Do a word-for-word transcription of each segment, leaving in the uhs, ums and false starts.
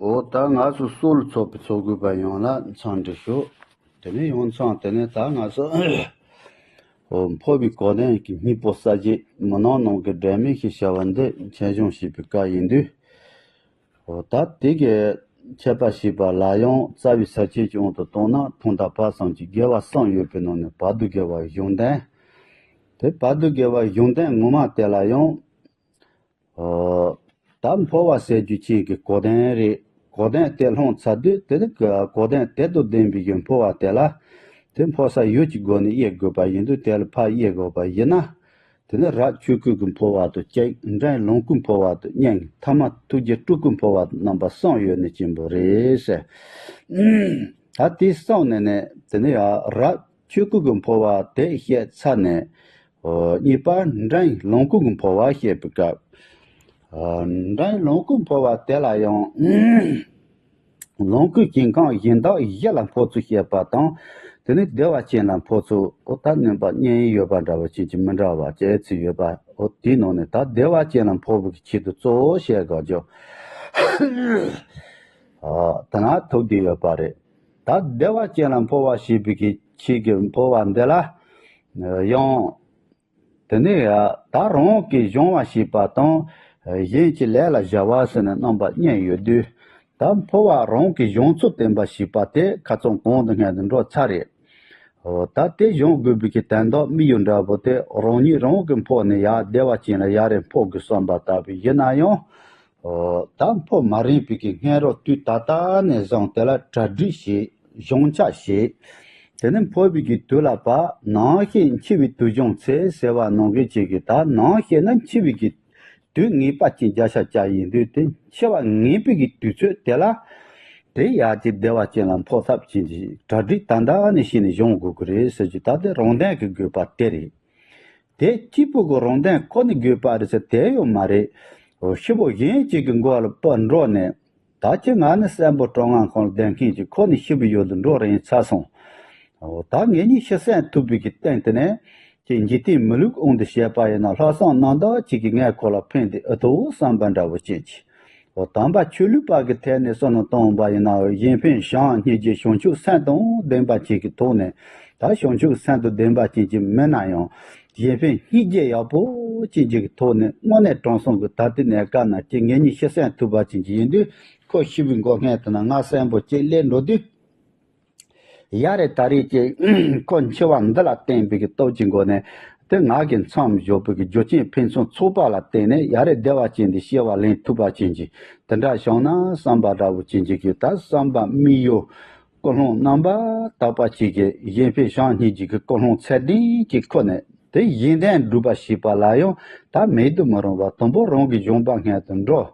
འོ་ད་ང་ཚོ་སྲོག་ལ་ཚོགས་པའི་ཚོགས་དགོས་པ་ཡོངས་ལ་འཚམས་འདྲི་ཞུ། དེ་ནས་ཡོངས་འཚམས་དེ་ནས་ད་ང་ཚོ་འོ་འཕོ་བའི་གོ་དོན་གྱི་སྙིང་པོ་གསལ་བྱེད་མི་སྣང་ནང་གི་སྒྲོན་མེ་ཞེས་བྱ་བ་འདི་མཁྱེན་སྦྱོང་བྱེད་པའི་སྐབས་ཡིན་དུས། འོ་ད་དེ་གི་འཆད་པ་ཞེས་པ་ལ་ཡང་རྩ་བའི་ས་བཅད་ཀྱི་དབང་དུ་བཏང་ན་ཐོག་མཐའ་བར་གསུམ་གྱི་དགེ་བ་གསུམ་ཡོད་པའི་ནང་ནས་བར་དོ་དགེ་བ་གཞུང་དོན། དེ་བར་དོ་དགེ་བ་གཞུང་དོན་ངོ་མ་དེ་ལ་ཡང་། ཨོ། ད་འཕོ་བ་ཟེར་རྒྱུ་ཅན་གྱི་གོ་དོན་རེད། གོ་དོན་དེ་སློང་ཚར་དུས་དེ་ནི་གོ་དོན་དེ་དང་ལྡན་པའི་གི་འཕོ་བ་དེ་ལ། དེ་འཕོ་ས་ཡུལ་གྱི་སྒོ་ནས་དབྱེ་དགོས་པ་ཡིན་དུས་དེ་ལ་ཕར་དབྱེ་དགོས་པ་ཡིན་ན། དེ་ནི་རབ་ཆོས་སྐུ་གི་འཕོ་བ་དང་གཅིག་འབྲིང་ལོངས་སྐུའི་འཕོ་བ་དང་གཉིས་ཐ་མ་ཐུགས་རྗེ་སྤྲུལ་སྐུའི་འཕོ་བ་དང་རྣམ་པ་གསུམ་ཡོད་ནི་ཅན་པོ་རེད་ཟེར། ད་དེ་གསུམ་ནས་ནི་དེ་ནི་ཡང་རབ་ཆོས་སྐུ་གི་འཕོ་བ་དེ་བཤད་ཚར་ནས། ཨོ། གཉིས་པ་འབྲིང་ལོངས་སྐུ་གི་འཕོ་བ་བཤད་པའི་སྐབས། ཨ། འབྲིང་ལོངས་སྐུ་འཕོ་བ་དེ་ལ་ཡང་། ལོངས་སྐུའི་ཞིང་ཁམས་གཞན་དག་བཞི་ལ་འཕོ་ཚུལ་བཤད་པ་དང་། དེ་ནས་བདེ་བ་ཅན་ལ་འཕོ་ཚུལ། ཨོ་ད་བསྣན་པ་གཉིས་ཡོད་པ་འདྲ་བ་ཅན་གྱི་མི་འདྲ་བ་བྱེད་ཚུལ་ཡོད་པ། ཨོ་དེའི་ནང་ནས་ད་བདེ་བ་ཅན་ལ་འཕོ་བའི་ཆེད་དུ་གཙོ་བོ་བཤད་དགོས་རྒྱུ། ཨ། ད་ང་ཐུག་བསྡད་ཡོད་པ་རེད། ད་བདེ་བ་ཅན་ལ་འཕོ་བ་ཞེས་པའི་ཆེད་ཀྱི་འཕོ་བ་འདི་ལ། ཡང་། དེ་ནས་ད་རང་གི་སྦྱོང་བ་བྱེད་པ་དང་། གཞན་གྱི་ལས་ལ་བྱ་བ་ཟེར་ནས་རྣམ་པ་གཉིས་ཡོད་དུས། ད་འཕོ་བ་རང་གི་སྦྱོང་ཚུལ་བསྟན་པ་ཞེས་པ་དེ་ཁ་ཚོན་གང་དང་སྔོན་དུ་འགྲོ་ཚར་རེད། འོ་ད་དེ་སྦྱོང་དགོས་པའི་གི་དོན་དག་དམིགས་ཡུལ་འདྲ་པོ་དེ་རང་ཉིད་རང་གི་འཕོ་ནས་ཡར་བདེ་བ་ཅན་ལ་ཡར་རེ་འཕོ་དགོས་བསམ་པ་ལྟ་བུ་ཡིན་ན་ཡང་། ཨོ། ད་འཕོ་མ་རན་པའི་གི་སྔོན་རོལ་དུས་ད་ལྟ་ནས་བཟུང་དེ་ལ་གྲ་སྒྲིག་བྱེད། སྦྱོང་བྱ་བྱེད། དེ་ནས་འཕོ་བའི་གི་དུས་ལ་བབ། ནམ་ཞིག་འཆི་བའི་དུས་བྱུང་ཚེ་ཟེར་བ་ནང་བཞིན་བྱེད་ཀྱི། ད་ནམ་ཞིག་ན་འཆི་བའི་གི་དུས་ངེས་པ་ཅན་བརྒྱ་ཆ་བརྒྱ་ཡིན་དུས་དེ་འཆི་བ་ངེས་པའི་གི་དུས་ཚོད་དེ་ལ། དེ་ཡར་གྱི་བདེ་བ་ཅན་ལ་འཕོ་ཐབས་ཅན་གྱི་གྲ་སྒྲིག་ད་ལྟ་ནས་བྱས་ནས་སྦྱོང་དགོས་ཀྱི་རེད་ཟེར་གྱི། ད་དེ་རང་དོན་གྱི་དགོས་པ་དེ་རེད། དེ་གཅིག་པུ་གི་རང་དོན་ཁོ་ནས་དགོས་པ་རེད་ཟེར་དེ་ཡོད་མ་རེད། འོ་ཤི་བོ་གཞན་གཅིག་གི་མགོ་ལ་སྤོས་འགྲོ་ནས། ད་ཁྱེད་ང་ནི་གསོན་པོ་གྲང་ངར་ཁང་ལ་བསྡད་མཁན་གྱི་ཁོ་ནི་ཤི་བོ་ཡུལ་དུ་འགྲོ་རན་ཚར་སོང་། འོ་ད་ངེད་གཉིས་ཤི་གསོན་ཐུབ་པའི་གི་སྟེང་དེ་ནས་ཁྱེད་འཇིག་རྟེན་མི་ལུས་དབང་དུ་བྱས་པ་ཡིན་ན་ལྷག་བསམ་རྣམ་དག་ཅིག་གིས་ངས་ཁོ་ལ་ཕན་བདེ་ཨེ་ཐོབ་བསམ་པ་འདྲ་བོ་ཅན་གྱི། འོ་དམ་པ་ཆོས་ལུགས་པ་གི་ཐད་ནས་བསམ་བློ་གཏོང་བ་ཡིན་ན་གཞན་ཕན་བྱམས་སྙིང་རྗེ་བྱང་ཆུབ་སེམས་དང་ལྡན་པ་ཅིག་གི་ཐོག་ནས། ད་བྱང་ཆུབ་སེམས་དང་ལྡན་པ་ཅན་གྱི་མི་ན་ཡང་གཞན་ཕན་སྙིང་རྗེ་ཡག་པོ་ཅན་གྱི་ཐོག་ནས་དངོས་གནས་དྲང་སྲོང་གི་ད་ལྟའི་གནས་སྐབས་ན་ཁྱེད་ངེད་གཉིས་ཤི་གསོན་ཐུབ་པ་ཅན་གྱི་ཡིན་དུས་ཁོ་ཤི་བའི་མགོ་སྔོན་དུ་ན་ང་གསོན་པོ་ཅིག་སླེབས་འགྲོ་དུས། ཡ་རེ་ད་རེས་ཀྱི་ཁོ་འཆི་བ་འདི་ལ་བརྟེན་པའི་གི་སྟོབས་ཀྱི་སྒོ་ནས་དེ་ང་གི་མཚམས་འཇོག་པའི་གི་རྒྱུ་རྐྱེན་ཕན་ཚུན་ཚོགས་པ་ལ་བརྟེན་ནས་ཡ་རེ་བདེ་བ་ཅན་དེ་སྐྱེ་བ་ལེན་ཐུབ་པ་ཅན་གྱི་དེ་འདྲ་བྱུང་ན་བསམ་པ་འདྲ་བོ་ཅན་གྱི་གི་ད་བསམ་པ་དམིགས་ཡུལ་ཀུན་སློང་རྣམ་པར་དག་པ་ཅིག་གི་གཞན་ཕན་བྱམས་སྙིང་རྗེ་གི་ཀུན་སློང་ཚད་ལྡན་གྱི་ཁོ་ནས་དེ་གཞན་དོན་སྒྲུབ་པ་ཞེས་པ་ལ་ཡང་ད་མེད་དུ་མི་རུང་བ་དང་པོ་རང་གི་སྦྱོང་བ་སྔོན་དུ་འགྲོ།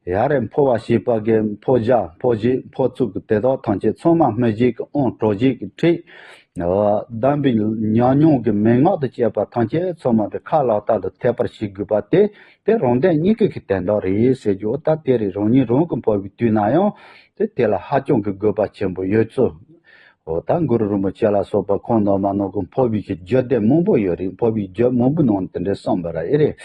ཡ་རེ་འཕོ་བ་ཞེས་པ་གི་འཕོ་བྱ་འཕོ་བྱེད་འཕོ་ཚུལ་གྱི་དེ་དག་ཐམས་ཅད་ཚང་མ་སྨིན་བྱེད་ཀྱི་དབང་གྲོལ་བྱེད་ཀྱི་ཁྲིད། གདམས་པའི་ཉམས་མྱོང་གི་མན་ངག་ཏུ་བཅས་པ་ཐམས་ཅད་ཚང་མ་དེ་ཁ་ལག་ལྟར་དུ་ཐེག་པར་བྱེད་དགོས་པ་དེ་དེ་རང་དོན་གཉིས་ཀ་གི་དོན་དག་རེད་ཟེར་རྒྱུ། ད་དེ་རེད། རང་ཉིད་རང་གི་འཕོ་བའི་དུས་ན་ཡང་དེ་དེ་ལ་ཧ་ཅང་གི་དགོས་པ་ཆེན་པོ་ཡོད་ཚུལ། འོ་ད་གུ་རུ་རིན་པོ་ཆེ་ལ་སོགས་པ་ཁོང་རྣམ་པ་ནང་གི་འཕོ་བའི་གི་རྒྱུད་སྡེ་མང་པོ་ཡོད་རེད། འཕོ་བའི་རྒྱུད་མང་པོའི་ནང་དེ་འདྲའི་གསུངས་པ་ར་ཨེ་རེད།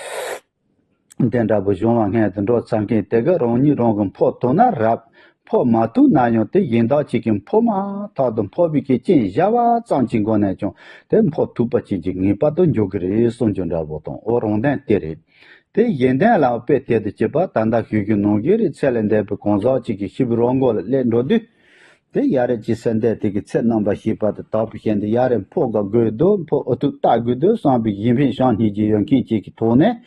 དེ་འདྲ་པོ་སྦྱོང་བ་སྔོན་དུ་འགྲོ་ཚར་མཁན་དེ་ག་རང་ཉིད་རང་གི་འཕོ་ཐུབ་ན་རབ། འཕོ་མ་ཐུབ་ན་ཡང་དེ་གཞན་དག་ཅིག་གིས་འཕོ་མ་ཐག་ཏུ་འཕོ་བའི་གི་རྐྱེན་བཞག་པ་ཙམ་གྱི་སྒོ་ནས་ཀྱང་དེ་འཕོ་ཐུབ་པ་ཅན་གྱི་ངེས་པར་དུ་འགྱུར་གི་རེད་གསུང་རྒྱུ་འདྲ་པོ་དང་། འོ་རང་དོན་དེ་རེད། དེ་གཞན་དོན་ལ་དཔེ་དེ་དུ་བྱེད་པ་ད་ལྟ་ཞུ་རྒྱུ་ནང་བཞིན་རེད། ཚད་ལས་འདས་པའི་གང་ཟག་ཅིག་གིས་ཤི་བའི་རོ་མགོ་ལ་སླེབས་འགྲོ་དུས། དེ་ཡ་རེ་ཅི་སེམས་ལྡན་དེ་གི་ཚེ་རྣམ་པར་ཤེས་པ་དེ་དག་པའི་ཞིང་དུ་ཡ་རེ་འཕོ་ག་དགོས་འདུག་འཕོ་ཨུ་ཐུག་ལྟ་དགོས་འདུག་བསམ་པའི་གཞན་ཕན་བྱམས་སྙིང་རྗེ་ཡོད་མཁན་ཅིག་གི་ཐོག་ནས།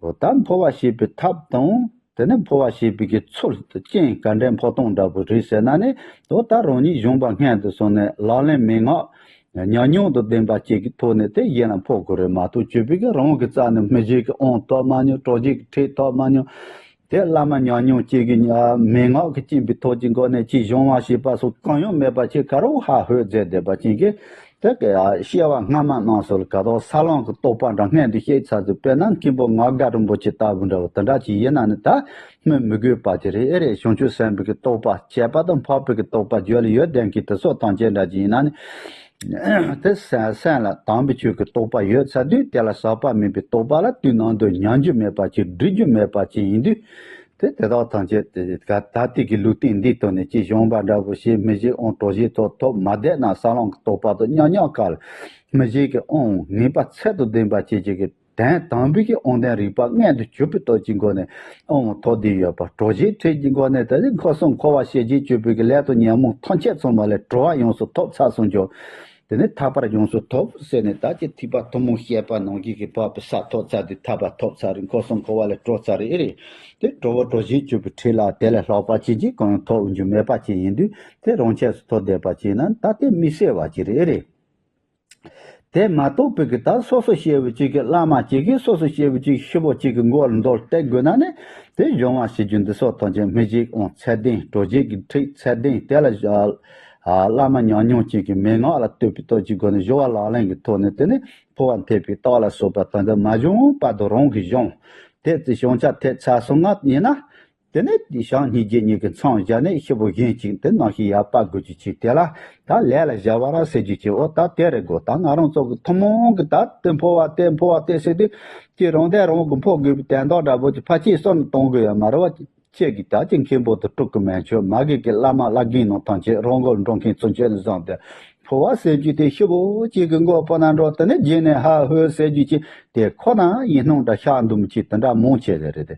འོ་ད་འཕོ་བ་ཤེས་པའི་ཐབས་དང་དེ་ནས་འཕོ་བ་ཤེས་པའི་གི་ཚུལ་དུ་རྐྱེན་ག་འདྲའི་འཕོ་སྟངས་འདྲ་པོ་རེད་ཟེར་ན་ནི། འོ་ད་རང་ཉིད་སྦྱོང་བ་སྔོན་དུ་སོང་ནས་ལག་ལེན་མན་ངག་ཉམས་མྱོང་དང་ལྡན་པ་ཅིག་གི་ཐོག་ནས་དེ་གཞན་ལ་འཕོ་དགོས་རེད་མ་གཏོགས་སྤྱོད་པའི་གི་རང་གི་རྩ་ནས་སྨིན་བྱེད་ཀྱི་དབང་ཐོབ་མ་མྱོང་། གྲོལ་བྱེད་ཀྱི་ཁྲིད་ཐོབ་མ་མྱོང་། དེ་བླ་མ་ཉམས་མྱོང་ཅན་གྱི་མན་ངག་གི་སྦྱིན་པའི་ཐོག་གི་སྒོ་ནས་ཅིག་སྦྱོང་བ་ཞེས་པ་སོགས་གང་ཡང་མེད་པ་ཅིག་ག་རུ་ཧ་ཧོད་མཛད་བསྡད་པ་ཅན་གྱི་དེ་གི་སྐྱེ་བ་སྔ་མ་རྣམས་སུ་ལ་ག་དོག་ས་ལམ་གྱི་རྟོགས་པ་འདྲ་སྔོན་དུ་བཤད་ཚར་ཚུལ། དཔེར་ན་མཁན་པོ་ངག་དགའ་རིན་པོ་ཆེ་ལྟ་བུ་འདྲ་བོ་དེ་འདྲ་ཅིག་ཡིན་ན་ནི་ད་སྨོས་མི་དགོས་པ་དེ་རེད། ཨེ་རེད། བྱང་ཆུབ་སེམས་དཔའི་གི་རྟོགས་པ་བྱས་པ་དང་འཕགས་པའི་གི་རྟོགས་པ་རྒྱུད་ལ་ཡོད་ལྡན་གྱི་དེ་ཚོ་ཐམས་ཅད་འདྲ་ཅིག་ཡིན་ན་ནི། དེ་སེམས་སེམས་ལ་དམ་པའི་ཆོས་ཀྱི་རྟོགས་པ་ཡོད་ཚར་དུས་དེ་ལ་ཟག་པ་མེད་པའི་རྟོགས་པ་ལ་དུས་ནམ་དུ་ཉམས་རྒྱུ་མེད་པ་ཅིག་འགྲིག་རྒྱུ་མེད་པ་ཅིག་ཡིན་དུས། དེ་དེ་དག་ཐམས་ཅད་དེ་ག་ད་ལྟའི་གི་ལུས་རྟེན་འདིའི་ཐོག་ནས་ཅིག་བྱུང་བ་འདྲ་པོ་ཞིག་མི་ཞིག་ཨོང་གྲོ་བཞིན་ཐོབ་ཐོབ་མ་བསྡད་ན་ས་ལམ་གྱི་རྟོགས་པ་དང་མཉམ་མཉམ་ག་ལ་མི་ཞིག་གི་ཨོང་ངེས་པ་ཚད་དུ་ལྡན་པ་བཅས་ཀྱི་གི་དོན་དམ་པའི་གི་དབང་ལྡན་རིག་པ་མངོན་དུ་གྱུར་པའི་སྟོབས་ཀྱི་སྒོ་ནས་ཨོང་ཐོབ་བསྡད་ཡོད་པ། གྲོ་བཞིན་ཁྲིད་ཀྱི་སྒོ་ནས་ད་ནི་འཁོར་གསུམ་འཁོར་བ་ཞེས་བྱའི་སྤྱོད་པའི་གི་ལས་དང་ཉོན་མོངས་ཐམས་ཅད་ཚང་མ་ལས་གྲོལ་བ་ཡོངས་སུ་ཐོབ་ཚར་སོང་ཀྱང་། དེ་ནས་ཐར་པར་ཡོངས་སུ་ཐོབ་ཟེར་ནས་ད་ཀྱི་ཐེག་པ་ཐུན་མོང་བཤད་པ་ནང་བཞིན་གྱི་བབ་པའི་ས་ཐོབ་ཚར་དུས་ཐར་པ་ཐོབ་ཚར་རེད། འཁོར་གསུམ་འཁོར་བ་ལས་གྲོལ་ཚར་རེད། ཨེ་རེད། དེ་གྲོལ་བ་གྲོལ་བྱེད་གྱུར་པའི་ཁྲིད་ལ་དེ་ལས་ལྷག་པ་ཅན་གྱི་གང་ཡང་ཐོབ་རྒྱུ་མེད་པ་ཅིག་ཡིན་དུས་དེ་རང་ཆས་སུ་ཐོབ་བསྡད་པ་ཅིག་ན་ད་དེ་དམིགས་བསལ་བ་ཅིག་རེད། ཨེ་རེད། དེ་མ་གཏོགས་པའི་གི་ད་སོ་སོ་སྐྱེ་བོ་གཅིག་གི་བླ་མ་གཅིག་གིས་སོ་སོ་སྐྱེ་བོ་གཅིག་ཤི་བོ་གཅིག་གི་མགོ་ལ་མདོར་བསྟན་དགོས་ན་ནི་དེ་སྦྱོང་བ་བྱེད་རྒྱུ་འདི་སོགས་ཐམས་ཅད་མི་ཞིག་ཨོང་ཚད་ལྡན་གྲོ་བཞིན་གྱི་ཁྲིད་ཚད་ལྡན་དེ་ལ་བླ་མ་ཉམས་མྱོང་ཅན་གྱི་མན་ངག་ལ་ལྟོས་པའི་སྟོབས་ཀྱི་སྒོ་ནས་སྦྱོར་བ་ལག་ལེན་གྱི་ཐོག་ནས་དེ་ནི་འཕོ་བ་འཐད་པའི་རྟགས་ལ་སོགས་པ་ད་ལྟ་མ་བྱུང་བར་དུ་རང་གིས་སྦྱོང་དེ་ཚེ་བྱང་ཆ་ཐེབས་ཚར་སོང་ང་ཡིན་ན། དེ་ནས་བྱང་སྙིང་རྗེ་གཉིས་ཀྱི་མཚམས་སྦྱར་ནས་ཤི་བོ་གཞན་གཅིག་དེ་རྣམ་ཤེས་ཡར་སྤར་དགོས་ཀྱི་ཅིག་དེ་ལ་ད་ལས་ལ་བྱ་བ་ར་ཟེར་རྒྱུ་ཅིག་འོ་ད་དེ་རེད་གོ་ད་ང་རང་ཚོ་གི་ཐུན་མོང་གི་ད་དེ་འཕོ་བ་དེ་འཕོ་བ་དེ་ཟེར་དུས་ཀྱི་རང་དོན་རང་གི་འཕོ་དགོས་པའི་དོན་དག་འདྲ་པོ་ཅིག་ཕལ་ཆེར་བསམ་གཏོང་དགོས་ཡ་མ་རེད་བ། ཁྱེད་ཀྱིས་ད་ཅི་མཁན་པོ་དུ་དཀྲུག་གི་མེད་ཆོག་མ་གི་གི་བླ་མ་བླ་རྒན་ནང་ཐམས་ཅད་རང་མགོ་ལ་འགྲོ་མཁན་ཚུན་ཆད་ནས་བཟུང་སྟེ་འཕོ་བ་ཟེར་རྒྱུ་དེ་ཤི་བོ་གཅིག་གི་མགོ་པོ་ན་འགྲོ་དེ་ནས་རྗེས་ནས་ཧ་ཧོ་ཟེར་རྒྱུ་ཅིག་དེ་ཁོ་ན་ཡིན་སྣང་འདྲ་ཤག་འདུམ་ཅིག་དེ་འདྲ་མང་ཆེ་ཟེར་རེད་དེ།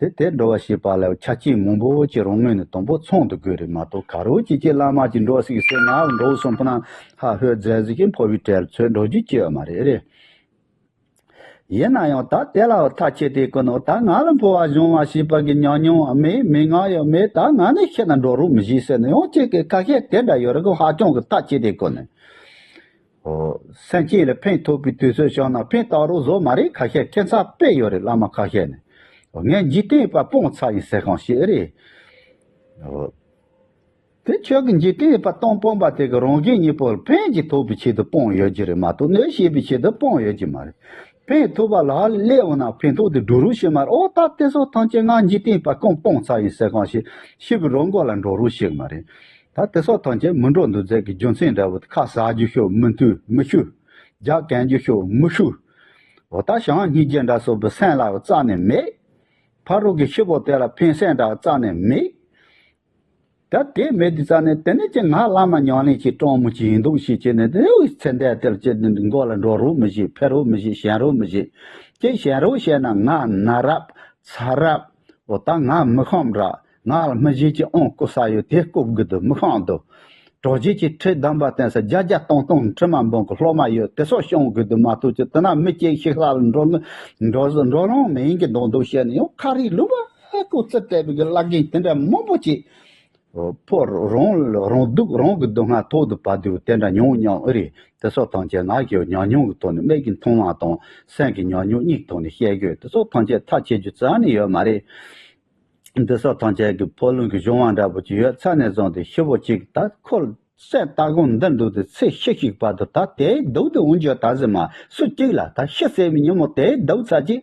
དེ་དེ་འགྲོ་བ་ཤེས་པ་ལ་ཆ་རྐྱེན་མང་པོ་ཅིག་རང་ངོས་ནས་དང་པོ་ཚང་དུ་དགོས་རེད་མ་གཏོགས་ག་རོ་ཅིག་ཅིག་བླ་མ་ཅིག་འགྲོ་སྲིད་ཟེར་ང་འགྲོ་སོང་ཕུ་ན་ཧ་ཧོ་མཛད་ཟིག་གིས་འཕོ་བའི་གྲལ་ཚོད་འགྲོ་རྒྱུ་ཅི་ཡོད་མ་རེད་རེད། ཡིན་ན་ཡང་ད་དེ་ལ་ཐག་ཆད་དེ་ཀུན་ནོ་ད་ང་ལ་འཕོ་བ་སྦྱོང་བ་ཞེས་པ་གི་ཉམས་མྱོང་མེད་མི་ང་ཡང་མེད་ད་ང་ནི་ཤི་ན་འགྲོ་རོགས་མི་ཤེས་ཟེར་ན་ཡང་ཅིག་གི་ཁ་ཤས་དེ་འདྲ་ཡོད་རེད་གོ་ཧ་ཅང་གི་ཐག་ཆད་དེ་ཀུན་ནི། ཨོ། སེམས་ཅན་ལ་ཕན་ཐོགས་པའི་དུས་ཚོད་བྱུང་ན་ཕན་བཏགས་རོགས་བཟོ་མ་རེད་ཁ་ཤས་ཁྱད་མཚར་དཔེ་ཡོད་རེད་བླ་མ་ཁ་ཤས་ནི། ངས་འཇིག་རྟེན་པ་སྤོང་ཚར་ཡིན་ཟེར་གང་ཞིག་རེད། ཨོ། དེ་ཁྱོད་ཀྱི་འཇིག་རྟེན་པ་སྟོང་སྤོང་པ་དེ་གི་རང་གཞན་གཉིས་པོ་ལ་ཕན་ཅིག་ཐོགས་པའི་ཆེད་དུ་སྤོང་ཡོད་ཀྱི་རེད་མ་གཏོགས་གནོད་བྱེད་པའི་ཆེད་དུ་སྤོང་ཡོད་ཀྱི་མ་རེད། ཕན་ཐོགས་པ་ལ་སླེབས་འོང་ན་ཕན་ཐོགས་དེ་སྒྲུབ་རོགས་བྱེད་མ་རེད་ཨོ་ད་དེ་སོགས་ཐམས་ཅད་ང་འཇིག་རྟེན་པ་གང་སྤོང་ཚར་ཡིན་ཟེར་གང་ཞིག་ཤི་བའི་རང་མགོ་ལ་འགྲོ་རོགས་བྱེད་མ་རེད། ད་དེ་སོགས་ཐམས་ཅད་མི་འགྲོ་འདུག་ཚད་ཀྱི་རྒྱུ་མཚན་འདྲ་བོ་ཁ་ཟ་རྒྱུ་ཤོག་མི་མཐུན་མི་ཤུ། རྒྱག་གན་རྒྱུ་ཤོག་མི་ཤུ། འོ་ད་བྱང་སྙིང་རྗེ་འདྲ་སོགས་པའི་སེམས་ལ་རྩ་ནས་མེད། ཕ་རོལ་གྱི་ཤི་བོ་དེ་ལ་ཕན་སེམས་འདྲ་རྩ་ནས་མེད། ད་དེ་མེད་དུས་རྩ་ནས་དེ་ནས་ཀྱི་ང་བླ་མ་ཉམས་ལེན་གྱི་སྤྲང་མོ་ཅིག་ཡིན་འདུག་ཞེས་བྱས་ནས་དེ་ཚེ་འདས་དེར་ཅི་མགོ་ལ་འགྲོ་རོགས་མི་བྱེད་ཕེབས་རོགས་མི་བྱེད་ཞེན་རོགས་མི་བྱེད། ཅི་ཞེན་རོགས་བྱས་ན་ང་ན་རབས་ཚ་རབས། འོ་ད་ང་མི་ཤོང་ར། ང་ལ་མི་གཞན་གྱི་ཨོང་བསྐུར་ས་ཡོད་དེ་བསྐུར་དགོས་འདུག་མི་ཤོང་འདུག་གྲོགས་གཅིག་གིས་ཁྲིད་གདམས་པ་བསྟན་ས་བརྒྱ་བརྒྱ་སྟོང་སྟོང་ཁྲི་མ་འབུམ་གྱི་སློབ་མ་ཡོད་དེ་སོགས་སྐྱོང་དགོས་འདུག་མ་གཏོགས་ཀྱི་དེ་ན་མི་སྐྱེ་ཤི་ལྷ་ལ་འགྲོ་ངེས་འགྲོ་འགྲོ་རུང་མི་ཡིན་གྱི་མདོག་མདོག་བཤད་ནས་ཡང་ཁ་རིག་ལུག་པ་ཀུ་རྩི་བལྟས་པའི་གི་བླ་རྒན་དེ་འདྲ་མང་པོ་ཅིག་ཕོ་རང་རང་སྡུག་རང་གི་སྡུག་བསྔལ་ཐོག་ཏུ་བབས་དུས་དེ་འདྲ་མྱོང་མྱོང་ཨེ་རེད། དེ་སོགས་ཐམས་ཅད་ང་གི་ཉམས་མྱོང་གི་ཐོག་ནས་མིག་གིས་མཐོང་བ་དང་སེམས་ཀྱི་ཉམས་མྱོང་གཉིས་ཐོག་ནས་བཤད་དགོས་དེ་སོགས་ཐམས་ཅད་ཐག་ཆད་རྒྱུ་རྩ་ནས་ཡོད་མ་རེད། འདི་སོགས་ཐམས་ཅད་ཀྱི་ཕོ་ལུང་གི་གཞུང་བ་འདྲ་པོ་ཅིག་ཡོད་ཚར་ནས་བཟུང་སྟེ་ཤི་བོ་གཅིག་ད་ཁོ་ལ་སེམས་ལྟ་དགོངས་འདིར་འདུག་སྟེ་ཚེ་ཤི་ཞིག་བར་དུ་ད་དེའི་སྡུག་དེ་འོང་རྒྱུ་ད་ཟེར་མ་སུ་གཅིག་ལ་ད་ཤི་ཟེར་བའི་ཉིན་མོ་དེའི་སྡུག་ཚ་གཅིག་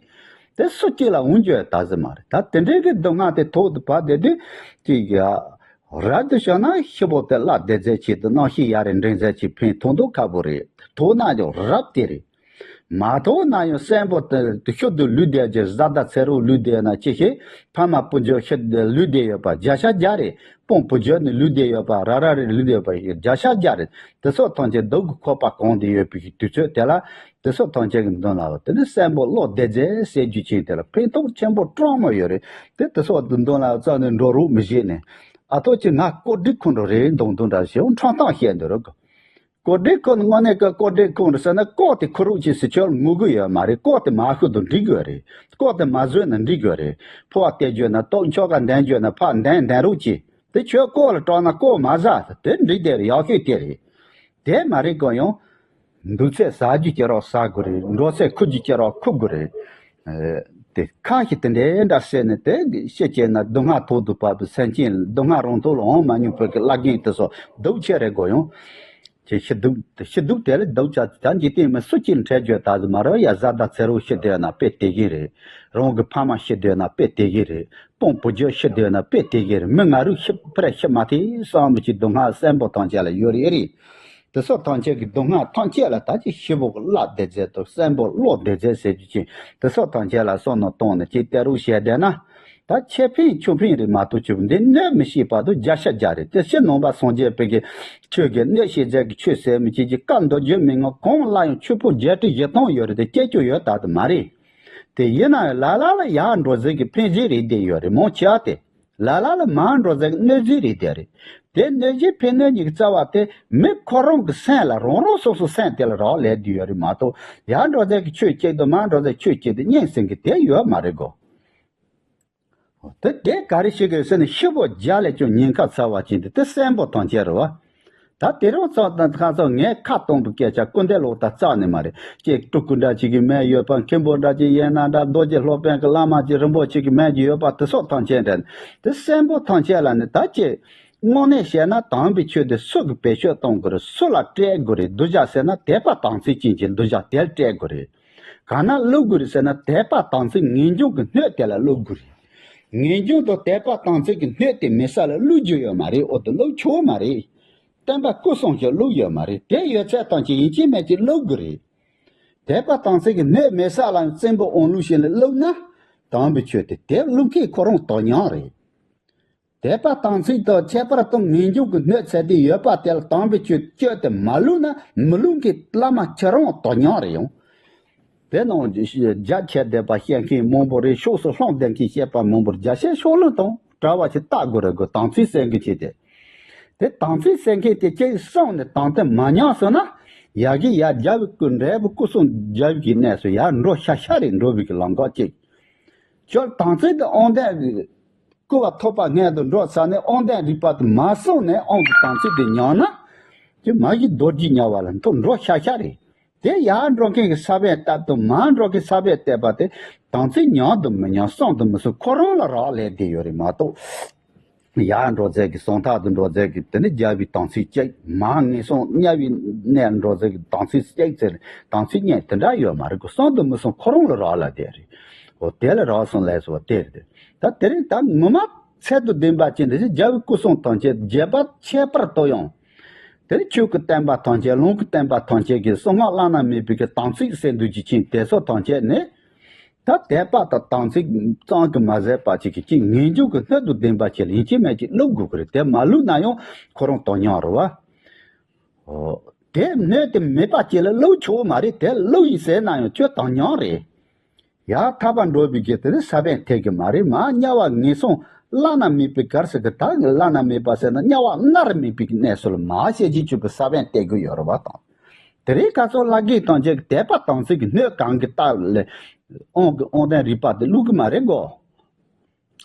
དེ་སུ་གཅིག་ལ་འོང་རྒྱུ་ད་ཟེར་མ་རེད། ད་དེ་འདྲའི་གི་སྡུག་བསྔལ་དེ་ཐོག་ཏུ་བབས་བསྡད་དུས་ཅིག་ཡ་རབ་ཏུ་བྱུང་ན་ཤི་བོ་དེ་བླ་བདེ་མཛད་ཆེད་དུ་རྣམ་ཤེས་ཡར་རེ་འདྲེན་མཛད་ཆེད་ཕན་ཐོགས་མདོག་ཁ་པོ་རེད། ཐོགས་ན་ཡང་རབ་དེ་རེད། མ་ཐོགས་ན་ཡང་གསོན་པོ་དེ་ཤུལ་དུ་ལུས་བསྡད་ཀྱི་བཟའ་ཟླ་ཚེ་རོགས་ལུས་བསྡད་ན་ཅི་ཞིག་ཕ་མ་སྤུན་མཆེད་ཤི་ལུས་བསྡད་ཡོད་པ་བརྒྱ་ཆ་བརྒྱ་རེད། སྤུན་བུ་རྒྱུད་ནས་ལུས་བསྡད་ཡོད་པ་ར་ར་རེ་ལུས་བསྡད་པ་བརྒྱ་ཆ་བརྒྱ་རེད། དེ་སོགས་ཐམས་ཅད་སྡུག་གི་ཁོག་པ་གང་དུ་ཡོད་པའི་དུས་ཚོད་དེ་ལ་དེ་སོགས་ཐམས་ཅད་ཀྱི་མདུན་ལ་དེ་ནི་གསོན་པོ་བློ་བདེ་མཛད་ཟེར་རྒྱུ་ཅན་དེ་ལ་ཕན་ཐོགས་ཆེན་པོ་སྤྲང་མོ་ཡོད་རེད། དེ་དེ་སོགས་དེ་མདུན་ལ་རྩ་ནས་འགྲོ་རོགས་མི་བྱེད་ནས་ཨ་ཐོ་ཅི་ང་ཀོ་སྒྲིག་ཁོ་འགྲོ་རེད་མདུང་མདུང་འདྲ་ཞེས་ཁྲང་ཐང་བཤད་འདོད་རོགས། ཀོ་སྒྲིག་ཁོ་དངོས་གནས་ཀྱི་ཀོ་སྒྲིག་ཁོ་རེད་ཟེར་ན་ཀོ་དེ་ཁུ་རུ་ཅིག་སི་ཆོལ་ངུ་གི་ཡོད་མ་རེད། ཀོ་དེ་མ་ཤུ་དུ་འགྲིག་དགོས་རེད། ཀོ་དེ་མ་བཟོས་ན་འགྲིག་དགོས་རེད། ཕོ་བ་སྟེ་བརྗོད་ན་ཏོག་ཆོ་ག་འདན་བརྗོད་ན་ཕ་འདན་འདན་རུ་ཅི། དེ་ཁྱོད་ཀོ་ལ་སྤྲོ་ན་ཀོ་མ་ཟ་དེ་འགྲིག་དེ་རེད་ཡག་ཤོས་དེ་རེད། དེ་མ་རེད་གོ་ཡང་། འདུག་ཚད་ཟ་རྒྱུ་སྐྱེ་རོགས་ཟ་དགོས་རེད། འགྲོ་ཚད་ཁུ་རྒྱུ་སྐྱེ་རོགས་ཁུ་དགོས་རེད། དེ་ཁ་ཞིག་དེ་འདྲའི་འདྲ་བཤད་ནས་དེ་ཤི་བྱས་ན་སྡུག་བསྔལ་ཐོག་ཏུ་བབས་པའི་སེམས་ཅན་སྡུག་བསྔལ་རང་ཐོག་ལ་འོང་མ་མྱོང་བོད་ཀྱི་བླ་རྒན་དེ་ཚོ་སྡུག་ཆེ་རེད་གོ་ཡང་། ཅེས་ཤི་སྡུག་ཤི་སྡུག་དེ་ལ་སྡུག་ཅག་ད་འཇིག་རྟེན་མི་སུ་གཅིག་འཕྲད་རྒྱུ་ད་ཟི་མ་རེད་ཡ། བཟའ་ཟླ་ཚེ་རོགས་ཤི་སྡོད་ན་དཔེ་དེ་གིན་རེད། རང་གི་ཕ་མ་ཤི་སྡོད་ན་དཔེ་དེ་གིན་རེད། སྤུན་བུ་རྒྱུད་ཤི་སྡོད་ན་དཔེ་དེ་གིན་རེད། མི་ང་རུ་ཤི་ཕར་ཤི་མ་ཐེ་བསམ་མི་གཅིག་སྡུག་བསྔལ་གསོན་པོ་ཐམས་ཅད་ལ་ཡོད་རེད་རེད། དེ་སོགས་ཐམས་ཅད་ཀྱི་སྡུག་བསྔལ་ཐམས་ཅད་ལ་ད་ཅི་ཤི་བོ་གི་བླ་བདེ་མཛད་དང་གསོན་པོ་བློ་བདེ་མཛད་ཟེར་རྒྱུ་ཅན་དེ་སོགས་ཐམས་ཅད་ལ་བསམ་མནོ་བཏང་ནས་ཅིག་བསྟན་རོགས་བྱས་བསྡད་ན། ད་ཆེ་ཕན་ཆུང་ཕན་རེད་མ་གཏོགས་ཆུ་འདི་གནོད་མི་ཤེས་བར་དུ་བརྒྱ་ཆ་བརྒྱ་རེད། དེ་ཕྱི་ནང་པ་སངས་རྒྱས་པའི་གི་ཆོས་ཀྱི་གནོད་བྱེད་རྫས་ཀྱི་ཆོས་ཟེར་མི་ཅིག་གི་བཀའ་མདོ་རྒྱུད་མན་ངག་གང་ལ་ཡང་ཆོས་ཕུང་བརྒྱད་ཁྲི་བཞི་སྟོང་ཡོད་རེད་དེ་སྐྱེ་རྒྱུ་ཡོད་ད་དུ་མ་རེད། དེ་ཡིན་ན་ཡང་ལ་ལ་ལ་ཡར་འགྲོ་ཟེར་གི་ཕན་རྫས་རེད་བསྡད་ཡོད་རེད་མང་ཆེ་བ་དེ། ལ་ལ་ལ་མར་འགྲོ་ཟེར་གི་གནོད་རྫས་རེད་བསྡད་རེད། དེ་གནོད་རྫས་ཕན་གནོད་གཉིས་ཀྱི་རྩ་བ་དེ་མི་ཁོ་རང་གི་སེམས་ལ་རང་རང་སོ་སོ་སེམས་དེ་ལ་རག་ལས་བསྡད་ཡོད་རེད་མ་གཏོགས་ཡར་འགྲོ་ཟེར་གི་ཆོས་སྐྱེ་དང་མར་འགྲོ་ཟེར་ཆོས་སྐྱེ་དེ་གཉིས་ཟེར་གི་དེ་ཡོད་མ་རེད་གོ། དེ་དེ་ག་རེ་ཞིག་རེད་ཟེར་ན་ཤི་བོ་རྒྱ་ལས་ཀྱང་ཉེན་ཁ་ཚ་བ་ཅན་དེ་དེ་གསོན་པོ་ཐམས་ཅད་རེད་བ། ད་དེ་རིང་ཚོགས་དང་ཁ་ཚོགས་ངས་ཁ་སྟོང་པའི་སྐད་ཆ་སྐུར་འདེབས་ལོག་ལྟ་རྩ་ནས་མ་རེད། ཅེས་སྤྲུལ་སྐུ་འདྲ་ཅིག་གི་མེད་ཡོད་པ་མཁན་པོ་འདྲ་ཅིག་ཡིན་ན་འདྲ་རྡོ་རྗེ་སློབ་དཔོན་གྱི་བླ་མ་ཅིག་རིན་པོ་ཆེ་གི་མེད་ཀྱི་ཡོད་པ་དེ་སོགས་ཐམས་ཅད་འདྲ་དེ་གསོན་པོ་ཐམས་ཅད་ལ་ནི་ད་ཅེས་དངོས་གནས་བཤད་ན་དམ་པའི་ཆོས་དེ་སུ་གི་བེད་སྤྱོད་གཏོང་དགོས་རེད། སུ་ལ་སྤྲད་དགོས་རེད། གདུལ་བྱ་ཟེར་ན་དད་པ་དམ་ཚིག་ཅན་གྱི་གདུལ་བྱ་དེར་སྤྲད་དགོས་རེད། གང་ན་བླུག་དགོས་རེད་ཟེར་ན་དད་པ་དམ་ཚིག་ངེས་འབྱུང་གི་སྣོད་དེ་ལ་བླུག་དགོས་རེད། ངེས་འབྱུང་དང་དད་པ་དམ་ཚིག་གི་སྣོད་དེ་མེད་ས་ལ་བླུག་རྒྱུ་ཡོད་མ་རེད། འོ་དེ་བླུག་ཆོག་མ་རེད། བསྟན་པ་སྐུ་གསུང་ཞིག་བླུག་ཡོད་མ་རེད། དེ་ཡོད་ཚད་དང་ཅི་ཡིན་གཅིག་མིན་གཅིག་བླུག་དགོས་རེད། དད་པ་དམ་ཚིག་གི་སྣོད་མེད་ས་ལ་བཙན་པོ་འོང་ལུགས་ཤིག་ལ་བླུག་ན་དམ་པའི་ཆོས་དེ་དེ་བླུག་མཁན་ཁོ་རང་དོན་སྙིང་རེད། དད་པ་དམ་ཚིག་དང་ཁྱད་པར་དུ་ངེས་འབྱུང་གི་སྣོད་ཚད་དེ་ཡོད་པ་དེ་ལ་དམ་པའི་ཆོས་སྤྱོད་དེ་མ་བླུགས་ན་མི་བླུག་མཁན་བླ་མ་ཁྱེད་རང་དོན་སྙིང་རེད་ཡོང་། དེ་ནང་རྒྱ་ཆེ་བསྡད་པ་བཤད་མཁན་མང་པོ་རེད། ཕྱོགས་སུ་ལྷུང་བསྡད་མཁན་བཤད་པ་མང་པོ་རྒྱ་ཆེ་ཕྱོགས་ལྷུང་དང་གྲྭ་བ་ཞིག་ལྟ་དགོས་རེད་གོ། དམ་ཚིག་གསལ་འགེལ་བྱས་ཏེ། དེ་དམ་ཚིག་གསལ་མཁན་དེ་ཅིག་གསུངས་ནས་དམ་དེ་མ་ཉམས་སོང་ན་ཡ་གི་ཡ་རྒྱལ་བའི་སྐུ་འབྲས་བུ་སྐུ་གསུམ་རྒྱལ་བའི་གི་གནས་སུ་ཡར་འགྲོ་ཤ་ཤ་རེད། འགྲོ་བའི་གི་ལམ་ཁ་ཅིག་ཁྱོད་དམ་ཚིག་དེ་དབང་ལྡན་གྱི་སྐུ་བ་ཐོབ་པ་སྔོན་དུ་འགྲོ་ཚར་ནས་དབང་ལྡན་རིག་པ་དེ་མ་སོང་ནས་དབང་གི་དམ་ཚིག་དེ་ཉམས་ན་དེ་མ་གཞི་རྡོ་རྗེ་དམྱལ་བ་ལ་འཐོར་འགྲོ་ཤ་ཤ་རེད། དེ་ཡར་འགྲོ་མཁན་གྱི་ས་བོན་བཏབ་དང་མར་འགྲོ་མཁན་ས་བོན་བཏབ་པ་དེ་དམ་ཚིག་ཉམས་དང་མི་ཉམས་སོང་དང་མི་སོང་ཁོ་རང་ལ་རག་ལས་བསྡད་ཡོད་རེད་མ་གཏོགས། ཡར་འགྲོ་ཚད་ཀྱི་སོང་ཐག་ཏུ་འགྲོ་ཚད་ཀྱི་དེ་ནི་རྒྱལ་བའི་དམ་ཚིག་གཅིག་མར་ངན་སོང་དམྱལ་བའི་གནས་འགྲོ་ཚད་ཀྱི་དམ་ཚིག་གཅིག་ཟེར་དམ་ཚིག་གཉིས་དེ་འདྲ་ཡོད་མ་རེད་གོ། སོང་དང་མི་སོང་ཁོ་རང་ལ་རག་ལས་བསྡད་རེད། འོ་དེ་ལ་རག་སོང་ལས་སོ་དེ་རེད། ད་དེ་རིང་ད་ངོ་མ་ཚད་དུ་ལྡན་པ་ཅན་དེ་རྒྱལ་བའི་སྐུ་གསུང་ཐམས་ཅད་རྒྱས་པ་ཁྱད་པར་དུ་ཡང་། དེ་ནི་ཆོས་ཀྱི་བསྟན་པ་ཐམས་ཅད་ལུང་གི་བསྟན་པ་ཐམས་ཅད་ཀྱི་གསང་སྔགས་བླ་ན་མེད་པའི་གི་དམ་ཚིག་གསེར་འདུས་ཀྱི་ཆིངས་དེ་ཚོ་ཐམས་ཅད་ནི། ད་དད་པ་དང་དམ་ཚིག་གཙང་གི་མ་ཟད་པ་ཅིག་གི་ཅིག་ངེས་འབྱུང་གི་སྣོད་དུ་ལྡན་པ་ཅིག་ལ་ཡིན་གཅིག་མིན་གཅིག་བླུག་དགོས་ཀྱི་རེད། དེ་མ་བླུག་ན་ཡང་ཁོ་རང་དོན་སྙིང་རེད་བ། འོ། དེ་སྣོད་དེ་མེད་པ་ཅིག་ལ་བླུག་ཆོག་མ་རེད། དེ་བླུག་ཡིན་ཟེར་ན་ཡང་ཁྱོད་དོན་སྙིང་རེད། ཡར་ཐར་པ་འགྲོ་བའི་གི་དེ་ནི་ས་བོན་ཐེག་གི་མ་རེད། མར་དམྱལ་བ་ངན་སོང་བླ་ན་མེད་པའི་གར་ཟེར་གི་ད་གི་བླ་ན་མེད་པ་ཟེར་ན་དམྱལ་བ་མནར་མེད་པའི་གི་གནས་སུ་ལ་མར་ཤེས་བྱེད་ཆོས་ཀྱི་ས་བོན་ཐེག་གི་ཡོད་རེད་བ་དང་། དེ་རིང་ཁ་སང་བླ་རྒན་ཐམས་ཅད་ཀྱི་དད་པ་དམ་ཚིག་གི་སྣོད་གང་གི་རྟགས་ལས་དབང་གི་དབང་ལྡན་རིག་པ་དེ་བླུག་གི་མ་རེད་གོ།